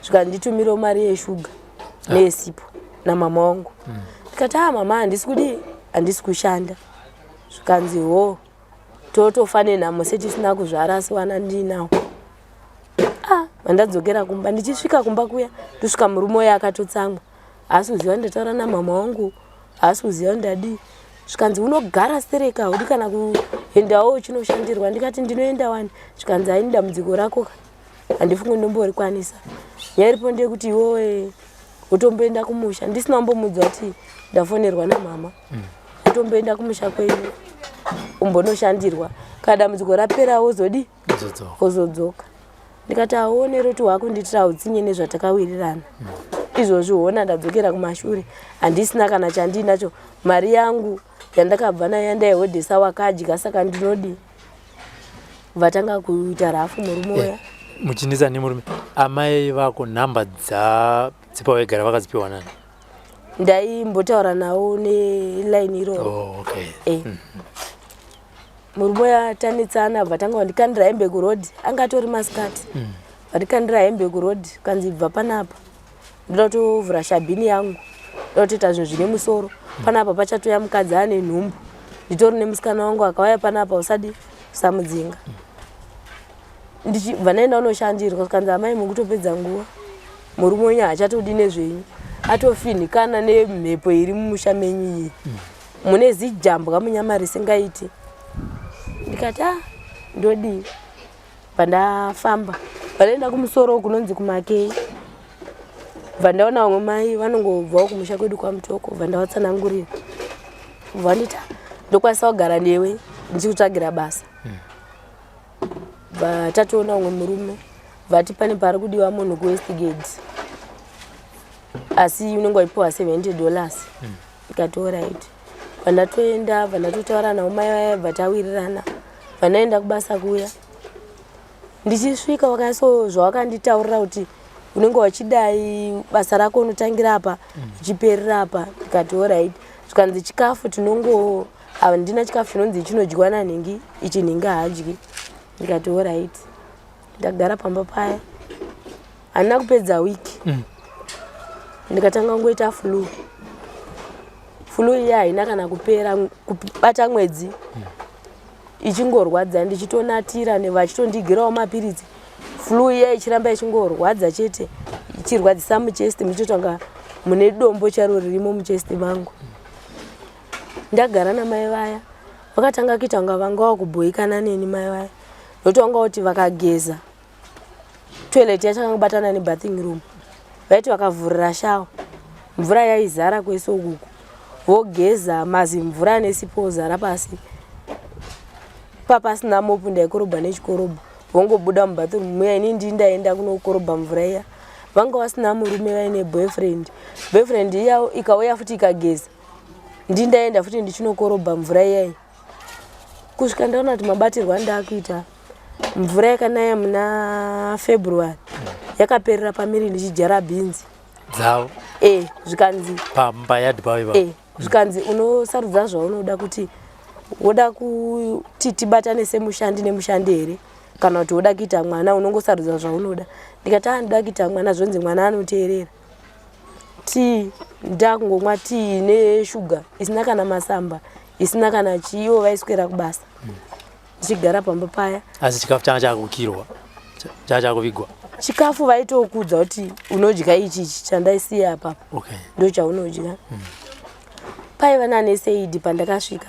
zvikanditumirawo mari yeshuga neyesipo namama wangu. Ndikati, "A, mama, handisi kudii, handisi kushanda." Zvikanzi, "Ho, totofa nenhamo setisina kuzvara, asi wana ndinawo." Ah, vandadzokera kumba. Ndichisvika kumba kuya, ndosvika murume uyo akatotsamwa, haasi kuziva ndataura namama wangu, haasi kuziva ndadii. Zvikanzi, "Unogara stereka, haudi kana kuendawo uchinoshandirwa." Ndikati, "Ndinoenda wani." Zvikanzi, "Haini dambudziko rako ka, handifungi ndomborikwanisa. Nyaya iripo ndeyekuti iwowe utomboenda kumusha," ndisina kumbomudza kuti ndafonerwa namama, "utomboenda kumusha kwenyu umbonoshandirwa. Kana dambudziko rapera wozodi Wozodzoka. wozodzoka." Ndikati, "Aone roti wakundiitira utsinye nezvatakawirirana izvozvi. Hona ndadzokera kumashure, handisina kana chandinacho. Mari yangu yandakabva nayo yandaihodhesa wakadya, saka ndinodi?" Vatanga kuita rafu murume uya. Muchinetsa nemurume, amai vako nhamba dzepawaigara vakadzipiwa nani? Ndaimbotaura navo nelaini iroro. Oh, okay. Eh. Murume uya tanetsana, bva tanga vandikandira hembe kurodhi. Anga atori masikati, vandikandira hembe kurodhi, kanzi, "Bva panapa, ndoda kutovhura shabhini yangu, ndoda kutoita zvinhu zvine musoro panapa. Pachatoya mukadzi ane nhumbu, nditori nemusikana wangu, akauya panapa usadi usamudzinga." Ndichibva ndaenda kunoshandirwa, kanzi, "Amai, mukutopedza nguva. Murume wenyu haachatodi nezvenyu, atofinhikana nemhepo iri mumusha menyu iyi. Mune zijambwa munyama risingaiti." Ndikati, "A, ndodii?" Pandafamba pandaenda kumusoro kunonzi kuMakei, bva ndaona vamwe mai vanongobvawo kumusha kwedu kwaMutoko. Bva ndavatsanangurira, bva nditi, "Ah, ndokwanisa kugara newe ndichikutsvagira basa." Bva tatoona umwe murume, vati pane pari kudiwa munhu kuWestgate, asi unenge waipiwa $70. Ndikati, "Alright." Bva ndatoenda, bva ndatotaura navo mai vaya, bva tawirirana. Bva ndaenda kubasa kuya. Ndichisvika vakanyatso zvavakanditaurira kuti Unenge wachidai basa rako, unotangira apa uchiperera apa. Ndikati alright. Zvikanzi chikafu tinongo, handina chikafu chinonzi chinodyiwa nanhingi, ichi nhingi haadyi. Ndikati alright. Ndagara pamba paya, handina kupedza wiki, ndikatanga kungoita flu. Flu iya haina kana kupera kubata mwedzi, ichingorwadza, ndichitonatira, vachitondigirawo mapiritsi. Flu iya ichiramba ichingorwadza chete, ichirwadzisa muchest, muchitotanga mune dombo charo ririmo muchest mangu. Ndagara namai vaya, vakatanga kuita kunga vanga vakubhoikana neni mai vaya, nokuti vanga kuti vakageza, toilet yachakangobatana nebathing room, vaiti vakavhurira shower, mvura yaizara kwese ukuku. Vogeza, mazimvura nesipo ozara pasi papasina mop. Ndaikorobha nechikorobho, vongobuda mubathroom muya, ini ndii ndaenda kunokorobha mvura iya. Vanga vasina murume, vaine boyfriend. Boyfriend iya ikauya futi ikageza, ndii ndaenda futi ndichinokorobha mvura iyai, kusvika ndaona kuti mabatirwo andaakuita. Mvura yakanaya muna February yakaperera pamiri ndichijara bhinzi dzavo. E, zvikanzi pambayadhi pavo ipapo. E, zvikanzi unosarudza zvaunoda, kuti woda kuti tibatane semushandi nemushandi here, kana kuti woda kuita mwana. Unongosarudza zvaunoda. Ndikati a, ndoda kuita mwana. Zvonzi mwana anoteerera. Tii ndakungomwa tii neshuga isina kana masamba, isina kana chiiwo. Vaiswera kubasa, ndichigara pamba paya. Asi chikafu changa chakukirwa, changa chakuvigwa? Chikafu vaitokudza kuti unodya ichi, ichi chandaisiya apapo. Ndo chaunodya. Paiva nanurse aide pandakasvika.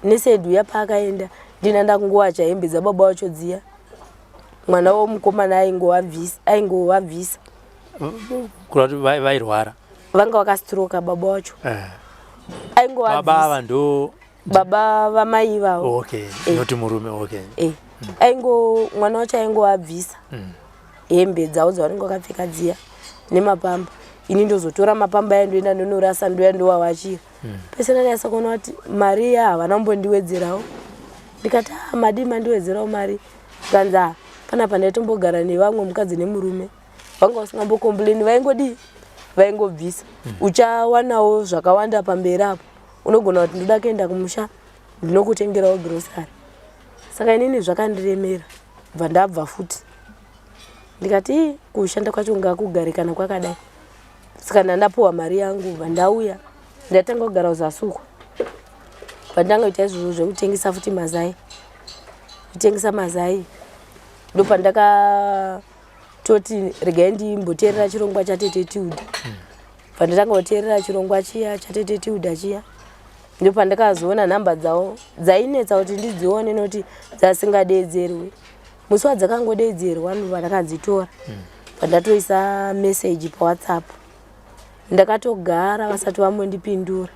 Nurse aide uya paakaenda, ndina ndakungowacha hembe dzababa wacho dziya. Mwana womukomana aingovabvisa. Kureva kuti vairwara? Vanga vakastroka baba wacho. Baba ava ndo Baba vamai ivavo. Okay. Noti murume, okay. E, aingo mwana wacho aingovabvisa hembe dzavo dzavanenge vakapfeka dziya nemapamba. Ini ndozotora mapamba aya, ndoenda ndonorasa, ndoya ndowawachira. Pese ndanyasa kuona kuti mari iya havana kumbondiwedzerawo. Ndikati, "Ah, madii mandiwedzerawo mari?" Zvikanzi, "Ah, panapa ndaitombogara nevamwe mukadzi nemurume, vanga vasingambocomplaini, vaingodii, vaingobvisa. Uchawanawo zvakawanda pamberi apo, unogona kuti ndoda kuenda kumusha, ndinokutengerawo grocery." Saka inini zvakandiremera, bva ndabva futi. Ndikati, "Ii, kushanda kwacho ngakugare kana kwakadai." Saka ndandapuwa mari yangu, bva ndauya, ndatanga kugara kuzasi uko. Pandanga kuita izvozvo zvekutengesa futi mazai, kutengesa mazai, ndopandakatoti regai ndimboteerera chirongwa chaTete Tilda. Pandatanga kuteerera chirongwa chiya chaTete Tilda chiya, ndopandakazoona nhamba dzavo. Dzainetsa kuti ndidzione nokuti dzasingadeedzerwi. Musi wadzakangodeedzerwa, ndobva ndakadzitora, pandatoisa meseji paWhatsApp. Ndakatogara vasati vambondipindura.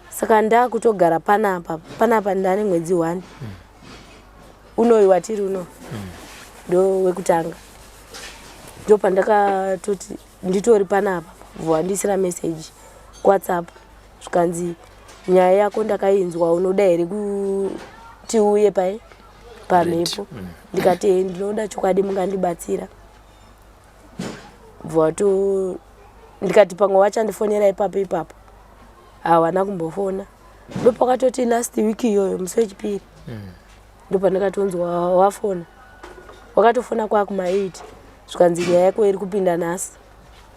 Saka ndakutogara panapa, panapa ndane mwedzi 1 unoyu watiri uno, ndo wekutanga. Ndo pandakatoti nditori panapa, vandisira meseji kuWhatsApp, zvikanzi nyaya yako ndakainzwa, unoda here kuti uye pai pamhepo? Ndikati, "Eh, ndinoda, chokwadi mungandibatsira." Bvato ndikati pamwe vachandifonera ipapo ipapo. Hawana kumbofona. Ndopakatoti last week iyoyo, musi wechipiri, ndopandakatonzwa wafona. Wakatofona kwakuma8, zvikanzi nyaya yako iri kupinda nhasi,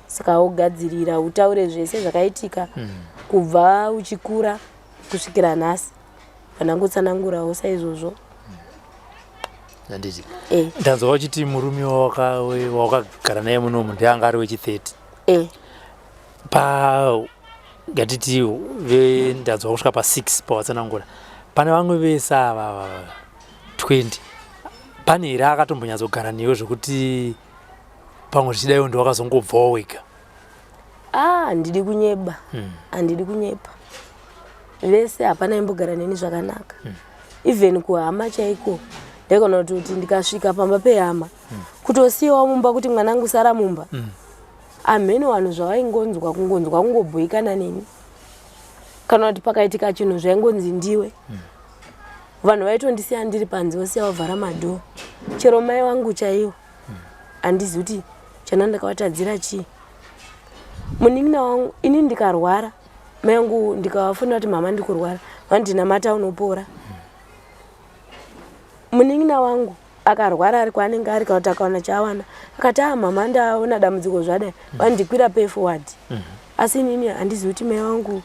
saka wogadzirira utaure zvese zvakaitika kubva uchikura kusvikira nhasi. Pandangotsanangurawo saizvozvo. Handiti? Ndanzwa uchiti murume wawakagara naye munomu ndeanga ari wechi30. E. Pa ngatiti ndanzwa kusvika pa6 pawatsanangura, pane vamwe vese ava 20, pane here akatombonyatsogara newe zvekuti pamwe zvichidaiwo ndiwakazongobvawo wega? Ah, handidi kunyeba, handidi kunyepa. Vese hapana imbogara neni zvakanaka. Even kuhama chaiko, ndaigona kutoti ndikasvika pamba pehama, kutosiyiwa mumba kuti mwanangu sara mumba. Amheni vanhu zvavaingonzwa, kungonzwa kungobhoikana neni, kana kuti pakaitika chinhu zvaingonzi ndiwe. Vanhu vaitondisiya ndiri panze, vosiya vavhara madoor. Chero mai vangu chaiwo, handizi kuti. Chana ndakavatadzira chii? Munin'ina wangu ini ndikarwara mai vangu ndikavafonera kuti mama ndikurwara vandinamata unopora. Munin'ina wangu akarwara ari kwaanenge ari kana kuti akawana chaawana akati a ah, mama ndaona dambudziko zvadai vandikwira pay forward. Asi inini handizivi kuti mai vangu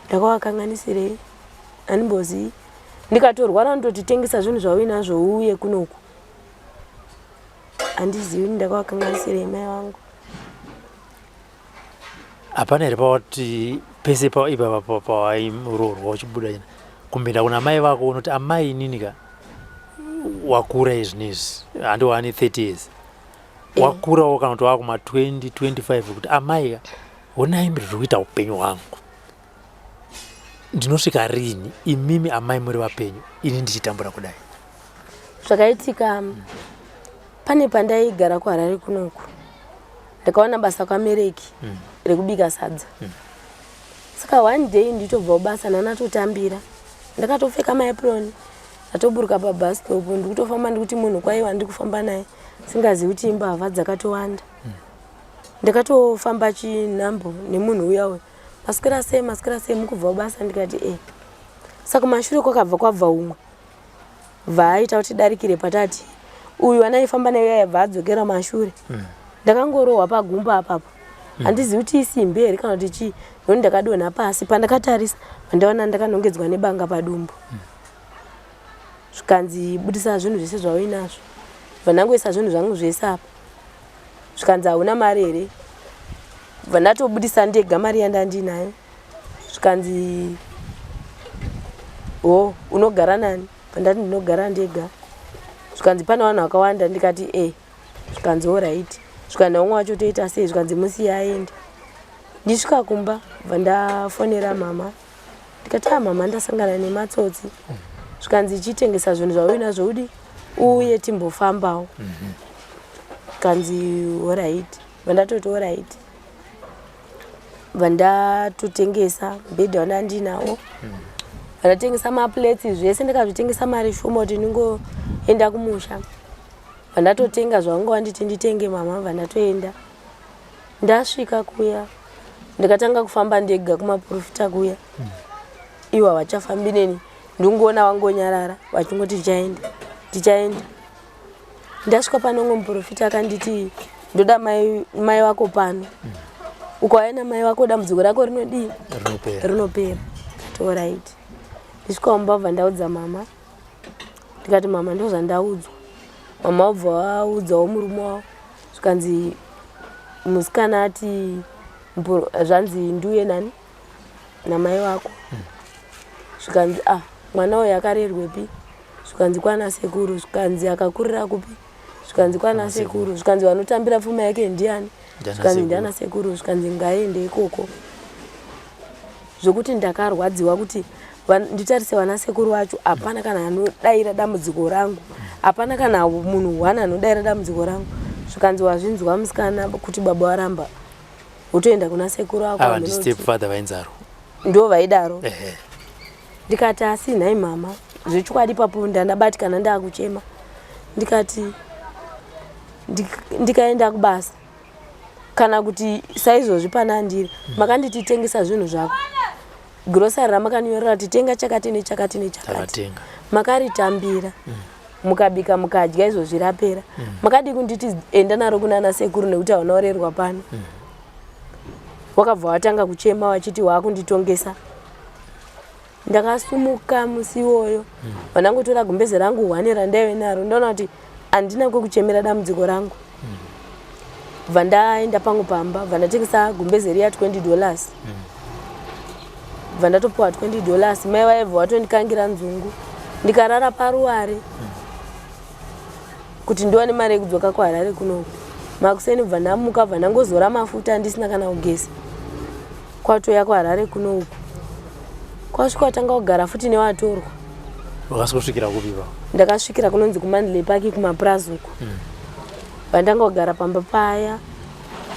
ndakavakanganisirei, handimbozivi. Ndikatorwara ndototi tengesa zvinhu zvauinazvo uuye kunoku. Handizivi ndakavakanganisirei mai vangu. Hapana here pawati pese ipapa pawairoorwa uchibuda ina kumbinda kuna mai vako unoti amai inini ka wakura izvinizvi handi waane 30 years eh. wakurawo kana kuti wakuma 20 25 kuti amai ka honai ndiri kuita upenyu hwangu ndinosvika rini imimi amai muri vapenyu ini ndichitambura kudai? Zvakaitika pane pandaigara kuHarare kunoku ndakawana basa kwaMereki rekubika sadza. Saka one day nditobva kubasa ndanatotambira ndakatopfeka maapron ndatoburuka pabus stop ndikutofamba ndikuti munhu kwaiwa ndiri kufamba naye singazivi kuti imbavha dzakatowanda. Ndakatofamba chinhambo nemunhu uya uya maswera sei maswera sei mukubva kubasa ndikati e saka mashure kwakabva kwabva umwe bvaaita kuti darikire patati uyu anaifamba naye uya bva adzokera mashure mm. ndakangorohwa pagumbo apapo mm. handizivi kuti isimbi here kana kuti chii noni ndakadonha pasi pandakatarisa pandaona ndakanongedzwa nebanga padumbu mm. zvikanzi budisa zvinhu zvese zvauinazvo bva ndangoisa zvinhu zvangu zvese apa zvikanzi hauna mari here bva ndatobudisa ndega mari yandandinayo zvikanzi ho unogara nani pandati ndinogara ndega zvikanzi pane vanhu vakawanda ndikati e zvikanzi orit zvikanzi naumwe wacho toita sei zvikanzi musiye aende ndisvika kumba bva ndafonera mama ndikati a ah, mama ndasangana nematsotsi zvikanzi chitengesa zvinhu zvauinazvo udi uye timbofambawo zvikanzi orit bva ndatoti orit bva ndatotengesa mubhedha wandandinawo bva ndatengesa maplates zvese ndakazvitengesa mari shoma kuti ndingoenda kumusha bva ndatotenga zvavanga wanditi nditenge mama bva ndatoenda ndasvika kuya ndikatanga kufamba ndega kumaprofita kuya ivo havachafambi neni ndingoona vangonyarara vachingoti tichaenda tichaenda ndasvika pane umwe muprofita akanditi ndoda mai, mai wako pano mm. ukauya namai wako dambudziko rako rinodii rinopera kati orit ndisvika kumba bva ndaudza mama ndikati mama ndozvandaudzwa mama wabva vaudzawo murume wavo zvikanzi musikana ati zvanzi ndiuye nani namai wako zvikanzi ah mwana uyu akarerwepi zvikanzi kwana sekuru zvikanzi akakurira kupi zvikanzi kwana sekuru zvikanzi vanotambira pfuma yake ndiani zvikanzi ndiana sekuru zvikanzi ngaende ikoko zvekuti ndakarwadziwa kuti nditarise vana sekuru vacho hapana kana anodaira dambudziko rangu hapana kana munhu one anodaira dambudziko rangu zvikanzi wazvinzwa musikana kuti baba varamba wotoenda kuna sekuru ako ava ndistepfather vainzaro ndo vaidaro ndikati asi nhai mama zvechokwadi ipapo ndandabatikana ndakuchema ndikati ndikaenda kubasa kana kuti saizvozvi pana ndiri mm. makanditi tengesa zvinhu zvako grocery ramakanyorera kuti tenga chakati nechakati nechakati makaritambira mm. mukabika mukadya izvozvi rapera mm. makadii kunditi enda naro kunana sekuru nekuti hauna urerwa pano mm. wakabva watanga kuchema wachiti waakunditongesa ndakasumuka musi iwoyo mm. vandangotora gumbeze rangu hwane randaive naro ndaona kuti handina kwekuchemera dambudziko rangu mm. bva ndaenda pangu pamba bva ndatengesa gumbeze riya 20 dollars mm. bva ndatopiwa 20 dollars mai vaibva vatondikangira nzungu ndikarara paruware mm. kuti ndiwane mari yekudzoka kuharare kunoku makuseni bva ndamuka bva ndangozora mafuta andisina kana kugeza kwatouya kuharare kuno uku kwasvika watanga kugara futi nevatorwa wakasvikosvikira kupi pa ndakasvikira kunonzi kumandley park kumapurazi uku mm. vandanga kugara pamba paya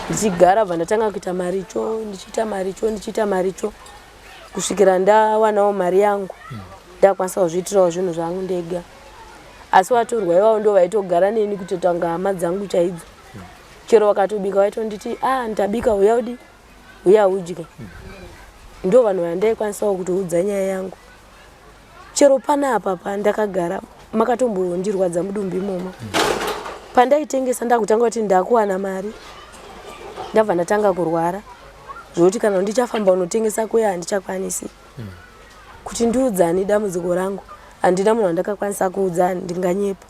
ndichigara bva ndatanga kuita maricho ndichiita maricho ndichiita maricho kusvikira ndawanawo mari yangu mm. ndakwanisa kuzviitirawo zvinhu zvangu ndega asi vatorwa ivavo ndo vaitogara neni kutotanga hama dzangu chaidzo mm. Chero vakatobika vaitonditi, ah, ndabika, uya udi, uya udye. Ndo vanhu vandaikwanisawo kutoudza nyaya yangu. Chero panapa pandakagara makatombondirwadza mudumbu imomo. Pandaitengesa ndakutanga kuti ndakuwana mari, ndabva ndatanga kurwara zvokuti kana ndichafamba unotengesa kuya handichakwanisi. Kuti ndiudzani dambudziko rangu, handina munhu wandakakwanisa kuudza, ndinganyepa.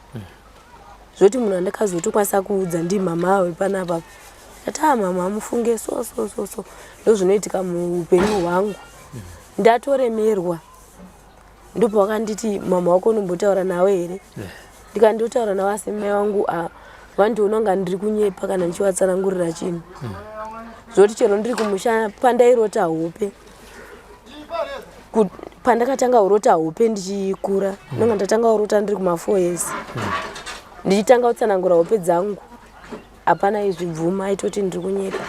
Zvoti munhu wandakazotokwanisa kuudza ndimama wepanapa. Ndati, ah, mama, mufunge so so so so, ndozvinoitika muupenyu hwangu, ndatoremerwa. Ndopawakanditi, mama wako unombotaura nawe here? Ndikandotaura navo, asi mai vangu vandiona kunga ndiri kunyepa kana ndichivatsanangurira chinhu. Zvoti chero ndiri kumusha pandairota hope, pandakatanga kurota hope ndichikura, ndonga ndatanga kurota ndiri kuma4 years, ndichitanga kutsanangura hope dzangu, hapana izvibvuma, aitoti ndiri kunyepa.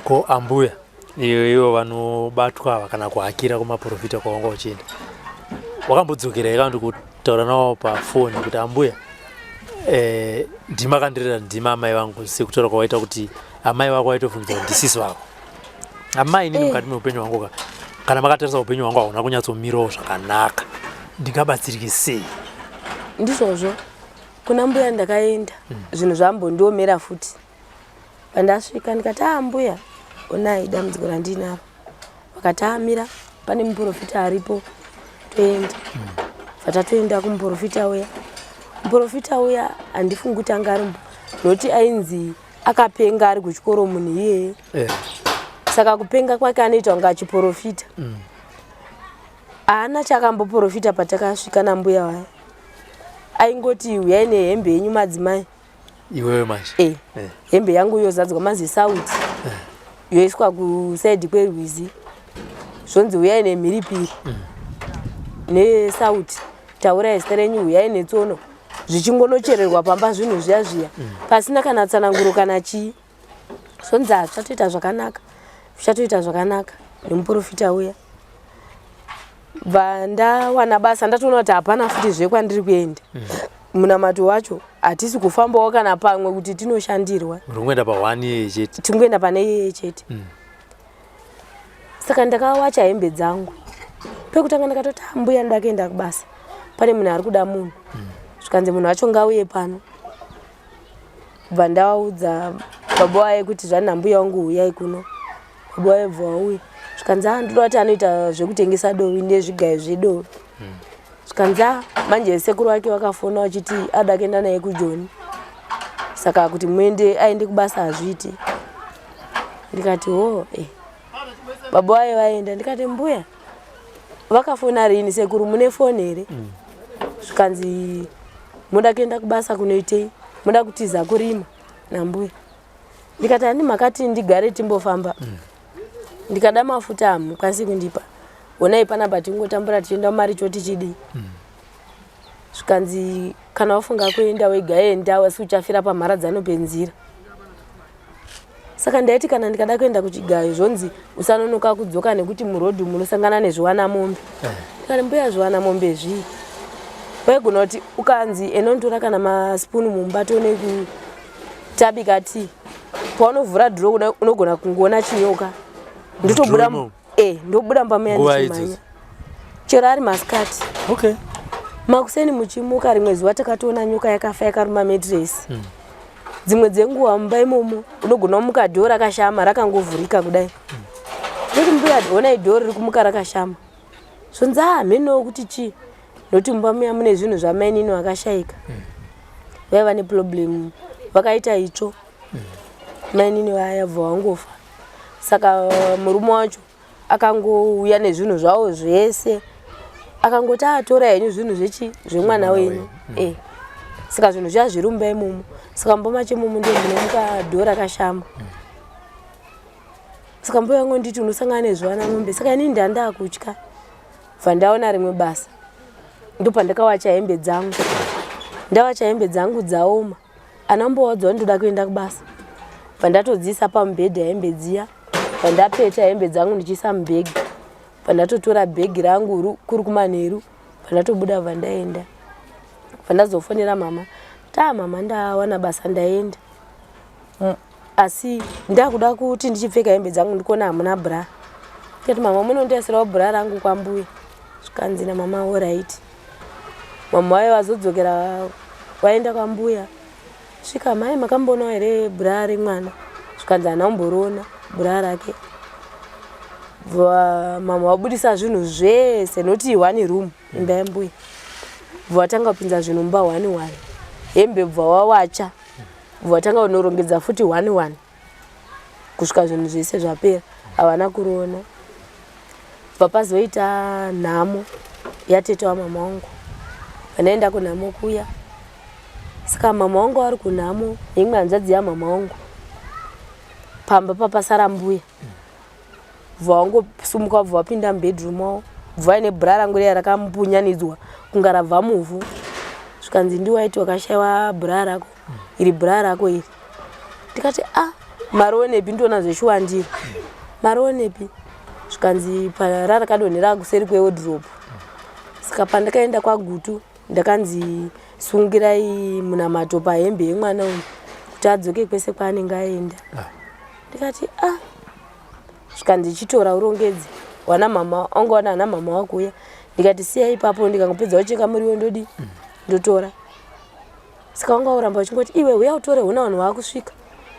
Ko ambuya iyo, ivo vanobatwa ava kana kuhakira kumaprofita kwawanga uchienda, wakambodzokera here kana kuti kutaura navo pafoni kuti, ambuya, ndimakandirera, ndima amai vangu, sekutaura kwawaita kuti amai vako vaitofungidzwa kuti ndisisi vako? Amai, inini mukati meupenyu hwangu ka, kana makatarisa upenyu hwangu hauna kunyatsomirawo zvakanaka, ndingabatsirike sei? Ndizvozvo, kuna mbuya ndakaenda, zvinhu zvambondiomera futi. Pandasvika ndikati, a mbuya, onai dambudziko randinaro. Vakati, amira, pane muprofita aripo, toenda. Vatatoenda kumuprofita uya. Muprofita uya handifungi kuti anga ari, nokuti ainzi akapenga ari kuchikoro munhu iyeye. Saka kupenga kwake anoita kunge achiprofita. Haana chaakamboprofita patakasvika nambuya vaya. Aingoti, uyai nehembe yenyu madzimai. Iwewe manje? E. Hembe yangu yozadzwa mazisauti, yoiswa kusaidi kwerwizi, zvonzi uyai nemhiripiri nesauti, taurai zita renyu, uyai netsono, zvichingonochererwa pamba zvinhu zviya zviya, pasina kana tsananguro kana chii. Zvonzi hazvichatoita zvakanaka, zvichatoita zvakanaka nemuprofita uya. Bva ndawana basa, ndatoona kuti hapana futi zvekwandiri kuenda. Munamato wacho hatisi kufambawo kana pamwe kuti tinoshandirwa. Uri kungoenda pa1 iyeye chete? Tingoenda pane iyeye chete. Saka ndakawacha hembe dzangu pekutanga, ndakatoti, "Ah, mbuya, ndoda kuenda kubasa, pane munhu ari kuda munhu." Zvikanzi munhu wacho ngauye pano. Bva ndavaudza baba vaye kuti zvani nambuya wangu, uyai kuno. Baba vaye bva vauya, zvikanzi, a ndoda kuti anoita zvekutengesa dovi nezvigayo zvedovi. Zvikanzi, a manje sekuru vake vakafona vachiti ada kuenda naye kuJoni, saka kuti muende aende kubasa hazviiti. Ndikati, ho, eh. Baba vaye vaenda, ndikati, mbuya vakafona rini? Sekuru mune foni here? Zvikanzi, muda kuenda kubasa kunoitei? Muda kutiza kurima nambuya? Ndikati, handi makati ndigare timbofamba? Ndikada mafuta hamukwanisi kundipa. Honai panapa tingotambura tichienda mumaricho tichidii. Zvikanzi, kana wafunga kuenda wega enda, asi uchafira pamharadzano penzira. Saka ndaiti kana ndikada kuenda kuchigayo, zvonzi usanonoka kudzoka nekuti murodhi munosangana nezviwana mombe. Ndikati, mbuya, zviwana mombe zvii? Waigona kuti ukanzi enontora kana masipunu mumba tione kutabika tii, paunovhura dhiro unogona kungoona chinyoka. Ndotobuda imomo? E, ndobuda mumba muya Nguva ndichimhanya. idzodzo? Chero ari masikati. Makuseni muchimuka, rimwe zuva takatoona nyoka yakafa yakaruma metiresi. Dzimwe dzenguva mumba imomo unogona kumuka dhoo rakashama, rakangovhurika kudai. Ndoti, mbuya, honai dhoo riri kumuka rakashama. Zvonzi, a mhenowo kuti chii, nokuti mumba muya mune zvinhu zvamainini vakashaika, vaiva neproblem, vakaita itsvo mainini vaya, bva vangofa. Saka murume wacho akangouya nezvinhu zvavo zvese, akangoti, atora henyu zvinhu zvechi zvemwana wenyu. Saka zvinhu zviya zviri mumba imomo. Saka mumba macho imomo ndio munomuka dhoo rakashama. Saka mbuya vangu nditi unosangana nezviwana mombe. Saka inini ndandakutya. Bva ndaona rimwe basa, ndopandakawacha hembe dzangu. Ndawacha hembe dzangu dzaoma, ana mbowadza ndoda kuenda kubasa. Bva ndatodziisa pamubhedha hembe dziya, bva ndapeta hembe dzangu ndichiisa mubhegi, bva ndatotora bhegi rangu kuri kumanheru, bva ndatobuda, bva ndaenda, bva ndazofonera mama. Taa mama ndawana basa ndaenda. Asi ndakuda kuti ndichipfeka hembe dzangu ndikuona hamuna bra. Ndikati mama munondiisirawo bra rangu kwambuya. Zvikanzi namama alright. Mama vaye vazodzokera vaenda kwambuya. Svika mai makamboonawo here bra remwana? Zvikanzi hana kumboriona bra rake. Mama vabudisa zvinhu zvese noti one room imba yambuya. Bva vatanga kupinza zvinhu mumba one one. Hembe bva wawacha. Bva vatanga kunorongedza futi one one. Kusvika zvinhu zvese zvapera. Havana kuriona. Bva pazoita nhamo yatete wamama wangu. Vandaenda kunhamo kuya. Saka mama wangu vari kunhamo neimwe hanzvadzi yamama wangu. Pamba papasara mbuya. Bva wangosumuka bva wapinda mubedroom mavo. Bva vaine bra rangu riya rakambunyanidzwa kunga rabva muvhu. Zvikanzi ndiwaiti wakashaiwa bra rako. Iri bra rako iri. Ndikati ah marionepi ndoona zveshuwa ndiro. Marionepi. Zvikanzi rarakadonhera kuseri kwewardrobe. Saka pandakaenda kwaGutu ndakanzi sungirai munamato pahembe yemwana uyu kuti adzoke kwese kwaanenge aenda. Ndikati ah zvikanzi chitora urongedze wana mama wanga wana ana mama wakuuya. Ndikati siya ipapo ndikangopedza kucheka muriwo ndodi ndotora. Saka wanga uramba uchingoti iwe huya utore huna vanhu vakusvika.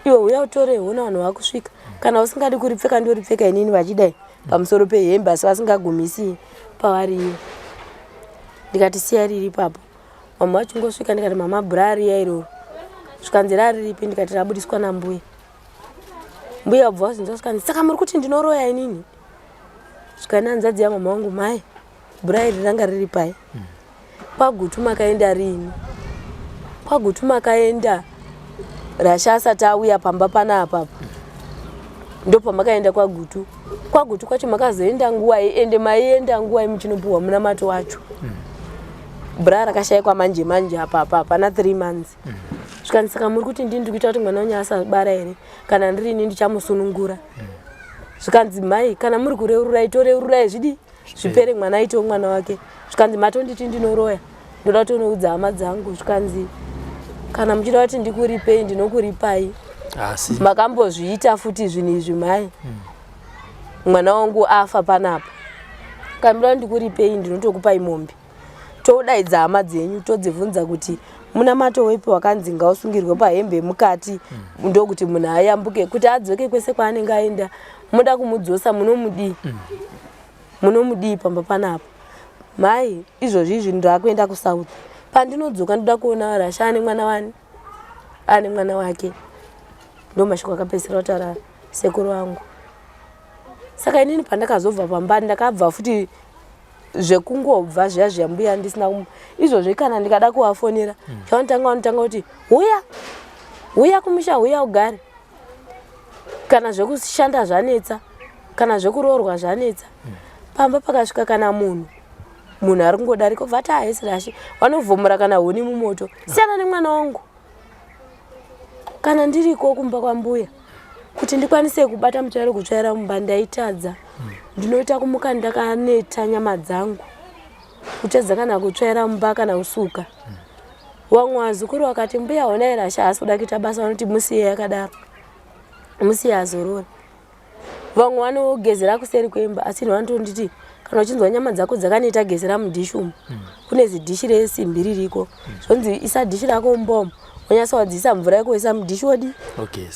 Iwe huya utore huna vanhu vakusvika. Kana usingadi kuripfeka ndoripfeka inini vachidai pamusoro pehembe asi vasingagumisi pavari ivo. Ndikati siya riri ipapo. Mama vachingosvika ndikati mama bra riya iroro. Zvikanzi rariripi ndikati rabudiswa nambuya. Mbuya vabva vazinzwa zvikanzi saka muri kuti ndinoroya inini? Zvikanzi hanzvadzi yamama wangu mai bra iri ranga riri pai. KwaGutu makaenda riini? KwaGutu makaenda Rasha asati auya pamba panapa. Ndopamakaenda kwaGutu. KwaGutu kwacho makazoenda nguwai ende maienda nguwai muchinopuhwa munamato wacho. Bra rakashaikwa manje manje apa apa hapana 3 months. Zvikanzi saka muri kuti ndini ndikuita kuti mwana wenyu asabara here? Kana ndiri ini ndichamusunungura. Zvikanzi mai kana muri kureururai toreururai zvidi zvipere mwana aitewo mwana wake. Zvikanzi matonditi ndinoroya ndoda kutonoudza hama dzangu. Zvikanzi kana muchida kuti ndikuripei ndinokuripai. Asi makambozviita futi zvinhu izvi mai. Mwana wangu afa panapa. Kana muchida kuti ndikuripei ndinotokupai mombe. Todaidza hama dzenyu todzibvunza kuti munamato wepi wakanzi ngausungirwe pahembe mukati ndokuti munhu ayambuke kuti adzoke kwese kwaanenge aenda. Muda kumudzosa munomudii? Munomudii pamba panapa? Mai izvozvi izvi ndakuenda kuSouth. Pandinodzoka ndoda kuona Rasha ane mwana wani? Ane mwana wake. Ndo mashoko akapedzisira kutaura sekuru vangu. Saka inini pandakazobva pamba ndakabva futi zvekungobva zviya zviya mbuya ndisina izvozvi kana ndikada kuvafonera chavanotanga vanotanga kuti huya huya kumusha huya ugare. Kana zvekushanda zvanetsa kana zvekuroorwa zvanetsa. Pamba pakasvika kana munhu ari kungodarika obva ati haisi Rashe vanovhomora kana huni mumoto. Siyana nemwana wangu. Kana ndiriko kumba kwambuya kuti ndikwanise kubata mutsvairo kutsvaira mumba ndaitadza. Ndinoita kumuka ndakaneta nyama dzangu. Kutadza kana kutsvaira mumba kana kusuka. Vamwe vazukuru vakati mbuya honai Rasha haasi kuda kuita basa vanoti musiye yakadaro. Musiye azorore. Vamwe vanogezera kuseri kwemba asi ini vanotonditi kana uchinzwa nyama dzako dzakaneta gezera mudhishi umu. Kune zidhishi resimbi ririko. Zvonzi isa dhishi rako mumba umu. Wonyatsa wadzisa mvura yako woisa mudhishi wodi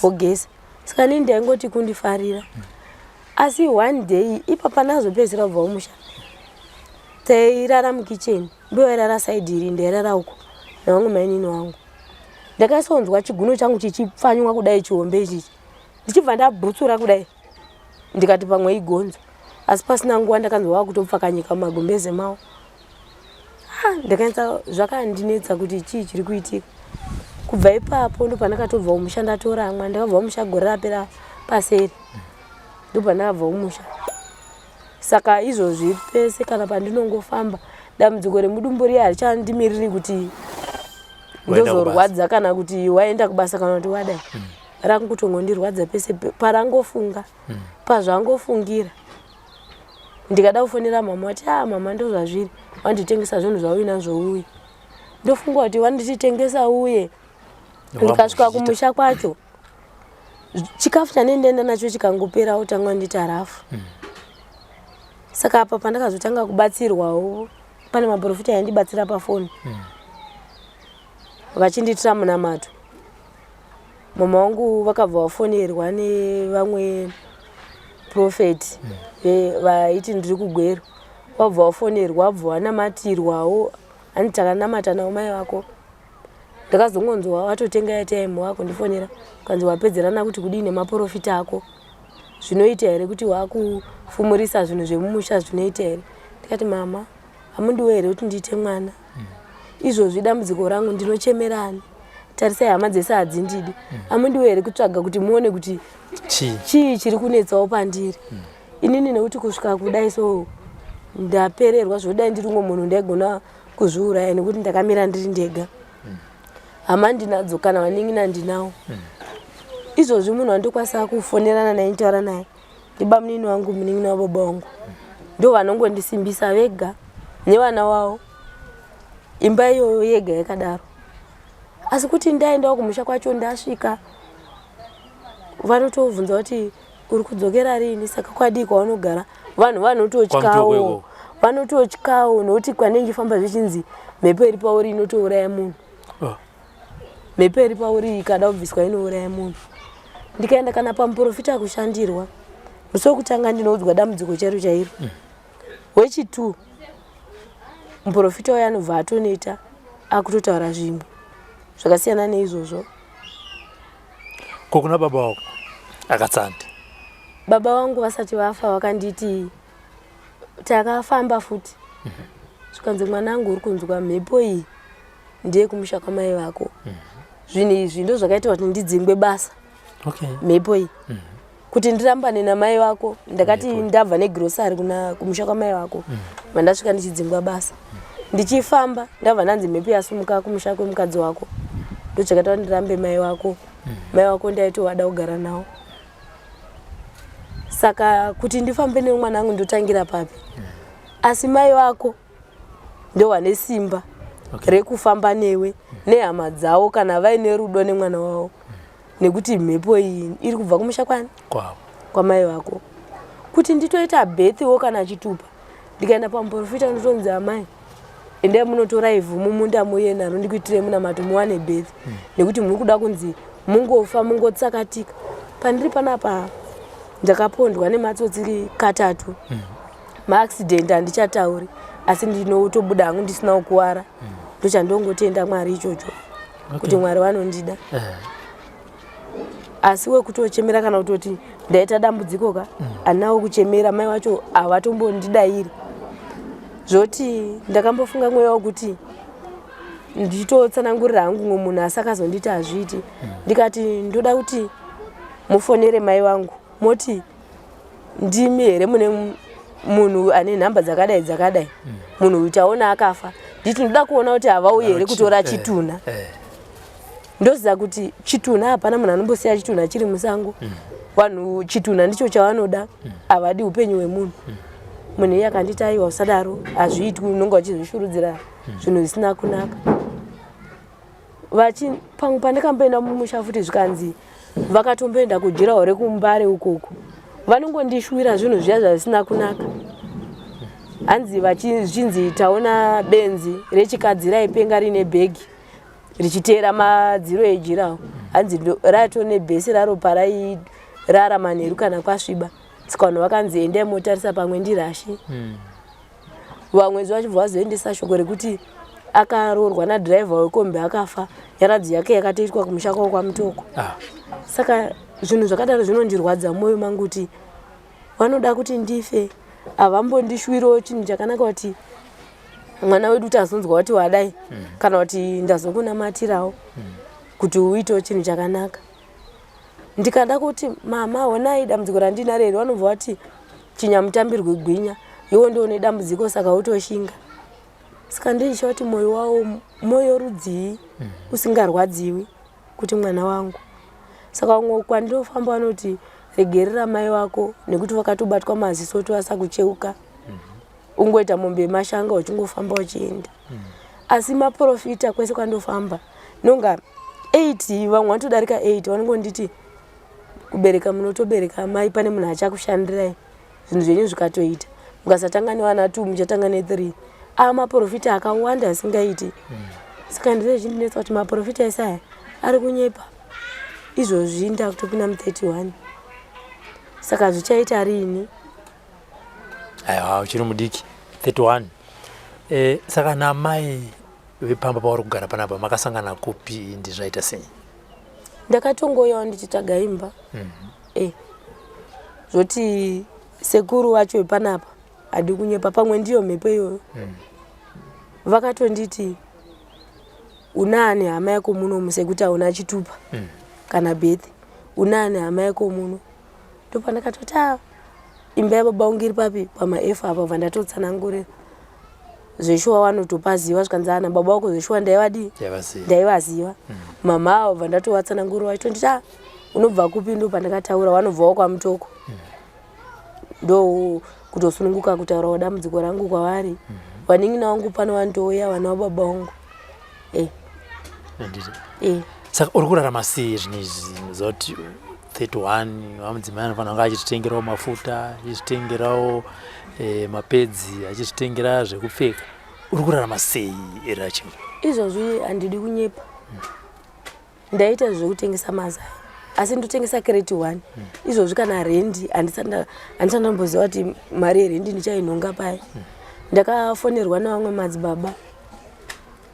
wogeza. Saka inini ndaingoti kundifarira. Asi one day ipapa ndazopedzisira kubva kumusha. Tairara mukicheni. Mbuya vairara side iri ndairara uko nevamwe mainini wangu. Ndakasonzwa chiguno changu chichipfanywa kudai chihombe ichichi. Ndichibva ndabhutsura kudai. Ndikati pamwe igonzo. Asi pasina nguva ndakanzwa vakutopfakanyika mumagumbeze mavo. Ndakaita zvakandinetsa kuti chii chiri kuitika. Kubva ipapo ndopandakatobva kumusha ndatoramwa. Ndakabva kumusha gore rapera paseri. Ndopandakabva kumusha. Saka izvozvi pese kana pandinongofamba dambudziko remudumbu riya harichandimiriri kuti ndozorwadza kana kuti waenda kubasa kana kuti wadai. Rakutongondirwadza pese parangofunga pazvangofungira. Ndikada kufonera mama vati ah mama ndozvazviri wanditengesa zvinhu zvauinazvo uye. Ndofunga kuti vandichitengesa uye ndikasvika kumusha kwacho chikafu chanendienda nacho chikangopera otanga nditi harafu. Saka apa pandakazotanga kubatsirwawo pane maprofita aindibatsira pafoni vachindiitira munamato. Mama vangu vakabva vafonerwa nevamwe profeti vaiti ndiri kuGweru, vabva vafonerwa, vabva vanamatirwawo. Hanzi takanamata navo mai vako. Ndakazongonzwa vatotenga airtime vakundifonera, kanzi wapedzerana kuti kudii nemaprofita ako, zvinoita here kuti wakufumurisa zvinhu zvemumusha, zvinoita here? Ndikati, mama, hamundiwo here kuti ndiite mwana? Izvozvi dambudziko rangu ndinochemerani? Tarisai, hama dzese hadzindidi. Hamundiwo here kutsvaga kuti muone kuti chii chiri kunetsawo pandiri inini? Nekuti kusvika kudai so ndapererwa. Zvodai ndiri umwe munhu ndaigona kuzviuraya, nekuti ndakamira ndiri ndega. Hama ndinadzo, kana vanin'ina ndinawo. Izvozvi munhu wandokwanisa kufonerana naye, nditaura naye, ndibamunini wangu, munin'ina wababa wangu. Ndo vanongondisimbisa vega nevana wavo, imba iyoyo yega yakadaro. Asi kuti ndaendawo kumusha kwacho, ndasvika vanotobvunza kuti uri kudzokera rini, saka kwadii kwavanogara vanhu vanototyawo, vanototyawo nokuti kwanenge ifamba zvichinzi mhepo iri pauri inotouraya munhu. Oh. Mhepo iri pauri ikada kubviswa inouraya munhu. Ndikaenda kana pamuprofita kushandirwa, musi wekutanga ndinoudzwa dambudziko chairo chairo. Wechi2 muprofita uyo anobva atoneta akutotaura zvimwe zvakasiyana neizvozvo. Ko kuna baba wako akatsandi? Baba vangu vasati vafa vakanditi, takafamba futi, zvikanzi, mwanangu, uri kunzwa mhepo iyi ndeyekumusha kwamai vako. Zvinhu izvi ndo zvakaita kuti ndidzingwe basa. Mhepo iyi kuti ndirambane namai vako. Ndakati ndabva negrosari kuna kumusha kwamai vako, mandasvika ndichidzingwa basa. Ndichifamba ndabva ndanzi mhepo yasumuka kumusha kwemukadzi wako, ndochakaita kuti ndirambe mai vako. Mai vako ndaitovada kugara navo, saka kuti ndifambe nemwana wangu ndotangira papi? Asi mai vako ndo vane simba rekufamba newe nehama dzavo kana vaine rudo nemwana wavo, nekuti mhepo iyi iri kubva kumusha kwani? Kwavo. Kwamai vako. Kuti nditoita birthwo kana chitupa, ndikaenda pamuprofita ndotonzi, amai, endai munotora ivhu mumunda muye naro ndikuitirei munamato muwane birth, nekuti muri kuda kunzi mungofa mungotsakatika. Pandiri panapa ndakapondwa nematsotsi katatu. Maaccident handichatauri, asi ndinotobuda hangu ndisina kukuwara. Ndochandongotenda Mwari ichocho kuti Mwari vanondida. Asi wekutochemera kana kutoti ndaita dambudziko ka, handinawo kuchemera. Mai vacho havatombondidairi. Zvoti ndakambofunga mweya wekuti nditotsanangurira hangu mumwe munhu, asi akazonditi hazviiti. Ndikati ndoda kuti mufonere mai vangu, moti ndimi here mune munhu ane nhamba dzakadai dzakadai, munhu uyu taona akafa, nditi ndoda kuona kuti havauyi here kutora chitunha. Ndoziva kuti chitunha hapana munhu anombosiya chitunha chiri musango. Vanhu chitunha ndicho chavanoda, havadi upenyu hwemunhu. Munhu iye akanditi, aiwa, usadaro, hazviitwi, unonge uchizvishurudzira zvinhu zvisina kunaka. Vachi pamwe pandakamboenda mumusha futi, zvikanzi vakatomboenda kujirawo rekuMbare ukoko, vanongondishwira zvinhu zviya zvisina kunaka. Hanzi zvichinzi taona benzi rechikadzi raipenga rine bhegi richiteera madziro ejirawo. Hanzi rato nebhesi raro parairara manheru kana kwasviba. Saka vanhu vakanzi endai motarisa, pamwe ndirashi. Vamwe vachibva vazoendesa shoko rekuti akaroorwa nadhiraivha wekombi akafa, nyaradzi yake yakatoitwa kumusha kwavo kwaMutoko. Saka zvinhu zvakadaro zvinondirwadza mwoyo mangu kuti vanoda kuti ndife, havambondishwiriwo chinhu chakanaka kuti mwana wedu tazonzwa kuti wadai, kana kuti ndazokunamatirawo kuti uitewo chinhu chakanaka. Ndikada kuti mama, honai dambudziko randinaro iri, vanobva vati chinyamutambirwe gwinya, iwo ndione dambudziko, saka utoshinga. Saka ndichicha kuti mwoyo wawo mwoyo rudzii usingarwadziwi kuti mwana wangu? Saka umwe kwandinofamba vanoti regerera mai vako nekuti vakatobatwa maziso toasa kucheuka, ungoita mombe yemashanga uchingofamba uchienda. Asi maprofita kwese kwandofamba nonga 8, vamwe vanotodarika 8, vanongonditi kubereka munotobereka mai, pane munhu achakushandirai zvinhu zvenyu zvikatoita. Mukasatanga nevana 2, muchatanga ne3. Ava maprofita akawanda asingaiti. Saka ndizvo zvindinetsa kuti maprofita ese aya ari kunyepa. Izvozvi ndakutopinda mu31, saka zvichaita riini? Aiwa, uchiri mudiki, 31. Saka namai vepamba pauri kugara panapa makasangana kupi? Ndizvaita sei? Ndakatongoyawo ndichitsvaga imba. Zvoti sekuru wacho vepanapa, hadi kunyepa, pamwe ndiyo mhepo iyoyo, vakatonditi unaani hama yako munomu, sekuti hauna chitupa kana birth, unaani hama yako muno? Ndopandakatoti a imba yababa vangu iri papi, pamaF apa. Bva ndatotsanangurira zveshuwa, vanotopaziva. Zvikanzi ana baba vako zveshuwa ndaivadii? Yavaziva. Ndaivaziva. Mama avo bva ndatovatsanangurira, vachitonditi a unobva kupi? Ndo pandakataura vanobvawo kwaMutoko. Ndo kutosununguka kutaurawo dambudziko rangu kwavari. Vanin'ina vangu pano vanotouya, vana vababa vangu. Handiti? E. Saka uri kurarama sei zvinhu izvi zoti 31? Vamudzimai anofanira kunge achizvitengerawo mafuta, achizvitengerawo mapedzi, achizvitengera zvekupfeka. Uri kurarama sei, Rachel? Izvozvi handidi kunyepa, ndaita zvekutengesa mazai, asi ndotengesa crate one. Izvozvi kana rendi handisati ndamboziva kuti mari yerendi ndichainhonga paya. Ndakafonerwa nevamwe madzibaba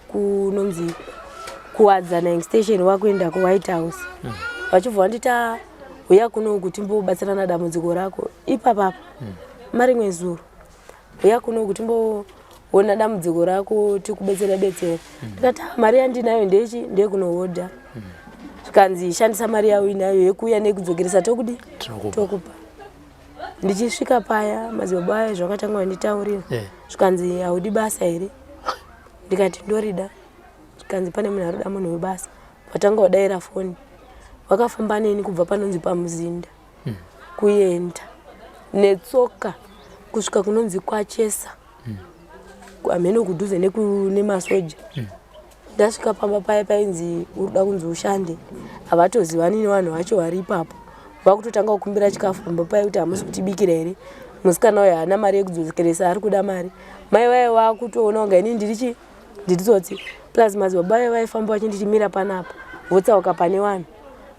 kunonzi Kuwadzana Station, wakuenda kuWhite House, vachibva vanditi, "Ah, uya kuno kuti timbobatsirana dambudziko rako ipapapa." Marimwe zuro, uya kuno kuti timboona dambudziko rako, tikubetsera betsera. Ndikati, "Ah, mari yandinayo ndechi ndeyekunohodha." Zvikanzi shandisa mari yauinayo yekuuya nekudzokeresa, tokudi Tinokupa. Tokupa. Ndichisvika paya, madzibaba aya zvakatanga vanditaurira. Zvikanzi haudi basa here? Ndikati ndorida. Zvikanzi pane munhu arikuda munhu webasa. Vatanga vadayira foni, vakafamba neni kubva panonzi paMuzinda kuenda netsoka kusvika kunonzi kwaChesa, hameno kudhuze nemasoja. Ndasvika pamba paya, painzi urikuda kunzi ushande. Havatozivani nevanhu vacho vari ipapo. Vakutotanga kukumbira chikafu pamba paya kuti hamusi kutibikira here? Musikana uyo haana mari yekudzokeresa, ari kuda mari. Mai vaye vakutoona kunga inini ndiri chi ndiri tsotsi. Plus madzibaba vaye vaifamba vachinditimira panapa, votsauka pane vanhu.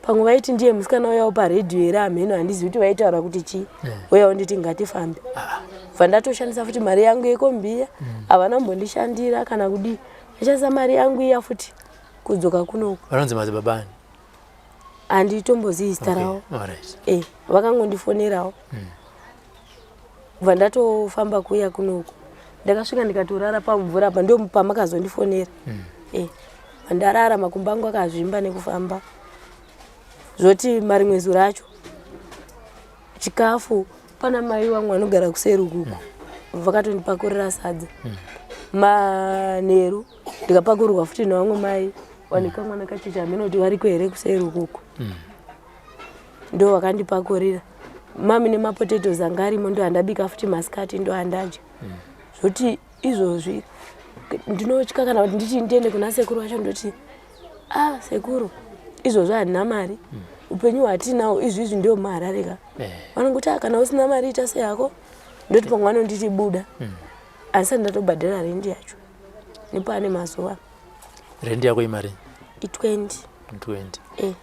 Pamwe vaiti ndiye musikana uyawo paredhiyo here, hameno, handizivi kuti vaitaura kuti chii. Uyawo nditi ngatifambe. Bva ndatoshandisa futi mari yangu yekombiya. Havana kumbondishandira kana kudii, ndashandisa mari yangu iya futi kudzoka kunoku. Vanonzi madzibaba ani? Handitombozivi zita ravo. Alright. Vakangondifonerawo, bva ndatofamba kuuya kunoku. Ndakasvika ndikatorara pamvura apa, ndo pamakazondifonera. Ndarara, makumbo angu akazvimba nekufamba. Zvoti marimwe zuro acho chikafu, pana mai vangu vanogara kuseri ukuku, vakatondipakurira sadza. Manheru ndikapakurirwa futi nevamwe mai vane kamwana kacheche, hameno kuti variko here kuseri ukuku, ndo vakandipakurira mami nemapotatoes anga arimo, ndo andabika futi masikati, ndo andadya. Zvoti izvozvi ndinotya kana kuti nditi ndiende kuna sekuru vacho, ndoti ah, sekuru, izvozvo handina mari, upenyu hwatinawo izvi izvi ndio muHarare ka. Vanongoti, "Ah, kana usina mari ita seyako." Ndoti pamwe vanonditi buda, handisati ndatobhadhara rendi yacho nepane mazuva. Rendi yako imari? I20. 20? E.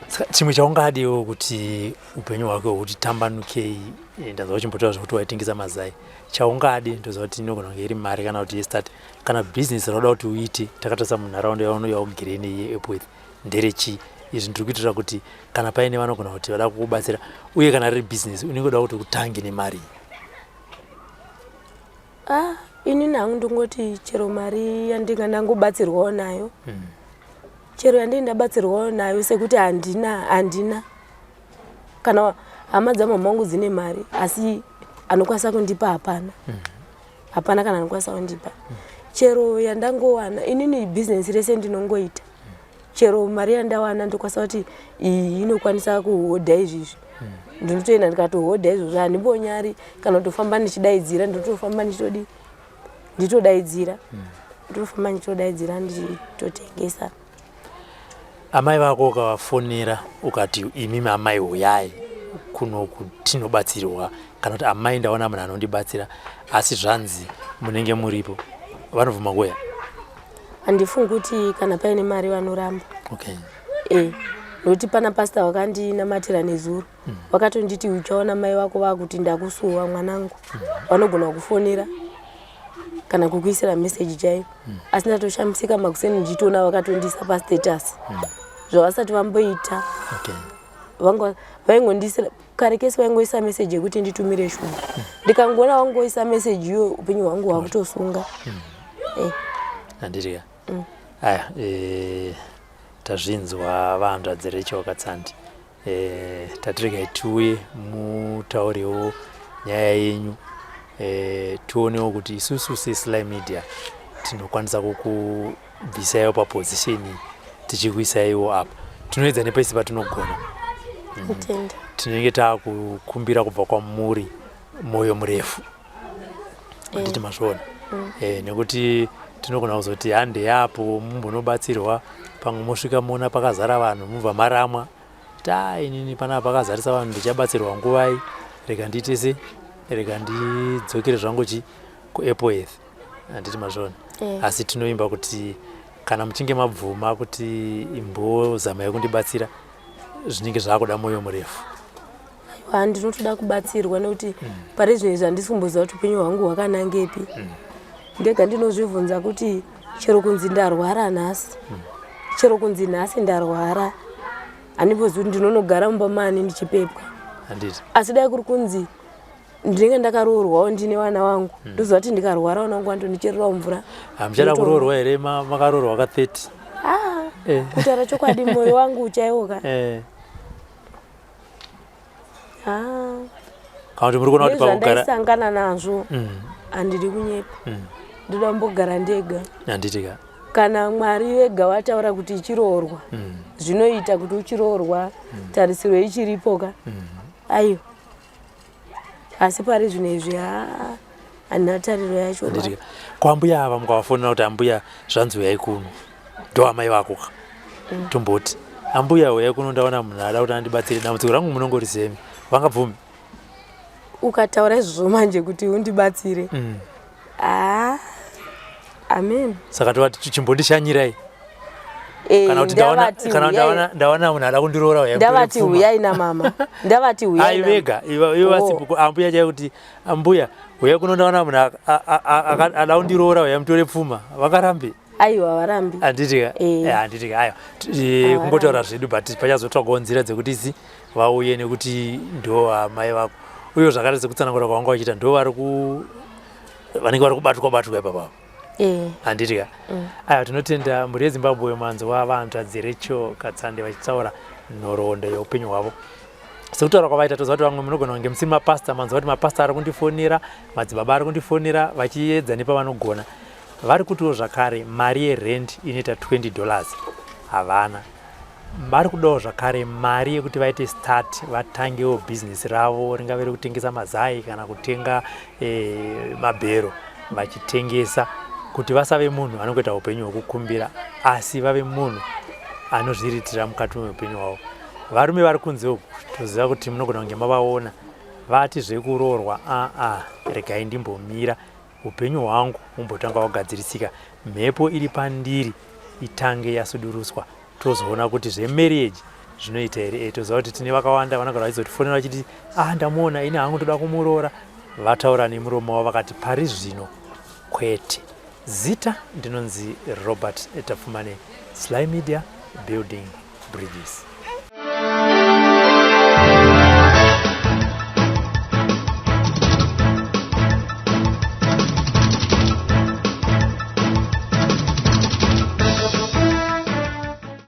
Saka chimwe chaungadiwo kuti upenyu hwako huti tambanukei, ndazva uchimbotaura zvekuti waitengesa mazai, chaungadi, ndoziva kuti inogona kunge iri mari kana kuti yestart kana bhizinesi rauda kuti uite, takatarisa munharaunda yaugere neyeEpworth, nderechii? Izvi ndiri kuitira kuti kana paine vanogona kuti vada kukubatsira, uye kana riri bhizinesi unenge uda kuti utange nemari. Ah, inini hangu ndongoti chero mari yandinga ndangobatsirwawo nayo, chero yandii ndabatsirwawo nayo, sekuti handina, handina kana hama dzamama vangu dzine mari, asi anokwanisa kundipa hapana, hapana kana anokwanisa kundipa. Chero yandangowana inini, bhizinesi rese ndinongoita, chero mari yandawana ndokwanisa kuti iyi inokwanisa kuhodha izvizvi, ndinotoenda ndikatohodha izvozvo. Handimbonyari kana kutofamba ndichidaidzira, ndinotofamba ndichitodi nditodaidzira. Ndinofamba ndichitodaidzira ndichitotengesa. Amai vako ukavafonera ukati imimi amai huyai kuno tinobatsirwa kana kuti amai ndaona munhu anondibatsira asi zvanzi munenge muripo vanobvuma kuuya? Handifungi kuti kana paine mari vanoramba. Okay. E, nokuti pana pastor wakandinamatira nezuro vakatonditi uchaona mai vako vakuti ndakusuwa mwanangu, vanogona kufonera kana kukuisira meseji chaiyo. Asi ndatoshamisika makuseni ndichitoona vakatondiisa pastatus zvavasati vamboita. Vanga vaingondisira kare kese, vaingoisa meseji yekuti nditumire shuga. Ndikangoona vangoisa meseji iyo, upenyu hwangu hwakutosunga. Eh. Handiti aya, tazvinzwa vahanzvadzi Rachel Katsandi. Tatiregai tiuye mutaurewo nyaya yenyu, tionewo kuti isusu seSly Media tinokwanisa kukubvisaiwo paposition tichikuisaiwo apa. Tinoedza nepese patinogona. Kutenda. Tinenge taakukumbira kubva kwamuri mwoyo murefu, handiti mazviona? Nekuti tinogona kuzoti hande apo mumbonobatsirwa, pamwe mosvika moona pakazara vanhu, mubva maramwa kuti a inini panapa pakazarisa vanhu, ndichabatsirwa nguvai? Rega ndiite se rega ndidzokere zvangu chi kuApple, handiti mazviona? Asi tinoimba kuti kana muchinge mabvuma kuti imbozamai kundibatsira, zvinenge zvaakuda mwoyo murefu. Aiwa, ndinotoda kubatsirwa nekuti pari zvino izvi handisi kumboziva kuti upenyu hwangu hwakanangepi. Ndega ndinozvibvunza kuti chero kunzi ndarwara nhasi, chero kunzi nhasi ndarwara, handimbozivi kuti ndinonogara mumba mani ndichipepwa. Handiti? Asi dai kuri kunzi ndinenge ndakaroorwawo, ndine vana vangu, ndoziva kuti ndikarwara vana vangu vanondonichererawo mvura. Hamuchada kuroorwa here? Makaroorwa ka30. Ah, kutaura chokwadi, mwoyo wangu uchaiwoka. Ah. Kana kuti muri kuona kuti pakugara Nezvandaisangana nazvo, handidi kunyepa, ndoda kumbogara ndega. Handiti ka? Kana Mwari vega vataura kuti ichiroorwa, zvinoita kuti uchiroorwa, tarisiro ichiripo ka. Aiwa, asi pari zvino izvi, ha, handina tariro yacho ba. Handiti ka? Kwambuya ava mukavafonera kuti ambuya zvanzi uyai kuno, ndo amai vako ka, tomboti ambuya uyai kuno, ndaona munhu ada kuti andibatsire dambudziko rangu, munongorizemi, vangabvumi? Ukataura izvozvo manje kuti undibatsire, ah, amen. Saka tovati chimbondishanyirai Eh, kana kuti ndaona ndavati kana kuti ndaona munhu ada kundiroora, uyai mutore ndavati pfuma. Huyai namama, ndavati huyai Ai vega ivo Oh. vasipo, ambuya chaivo, kuti ambuya uyai kuno, ndaona munhu ada kundiroora, uyai mutore pfuma, vakarambe? Aiwa, varambi. Handiti ka? Eh. Handiti ka? Aiwa, kungotaura zvedu, but pachazotsvagawo nzira dzekuti isi vauye, nekuti ndo amai vako, uye zvakare sekutsanangura kwavanga vachiita, ndo vari ku vanenge vari kubatwa batwa ipapapo. Handiti ka? Aiwa, tinotenda mhuri yeZimbabwe. Manzwa vahanzvadzi Rachel Katsande vachitaura nhoroondo yeupenyu hwavo sekutaura kwavaita. Toziva kuti vamwe munogona kunge musiri mapasta, manzwa kuti mapasta ari kundifonera, madzibaba ari kundifonera, vachiedza nepavanogona. Vari kutiwo zvakare mari yerent inoita $20 havana. Vari kudawo zvakare mari yekuti vaite start, vatangewo bhizinesi ravo, ringave rekutengesa mazai kana kutenga mabhero vachitengesa, kuti vasave munhu anongoita upenyu hwekukumbira, asi vave munhu anozviriritira mukati meupenyu hwavo. Varume vari kunze uku, toziva kuti munogona kunge mavaona, vati zvekuroorwa aa, regai ndimbomira, upenyu hwangu humbotanga hwagadzirisika, mhepo iri pandiri itange yasuduruswa, tozoona kuti zvemarriage zvinoita here. Toziva kuti tine vakawanda vanogara vachizotifonera vachiti, ah, ndamuona ini hangu, ndoda kumuroora. Vataura nemuromo wavo vakati pari zvino kwete. Zita ndinonzi Robert Tapfumane, Sly Media, building bridges.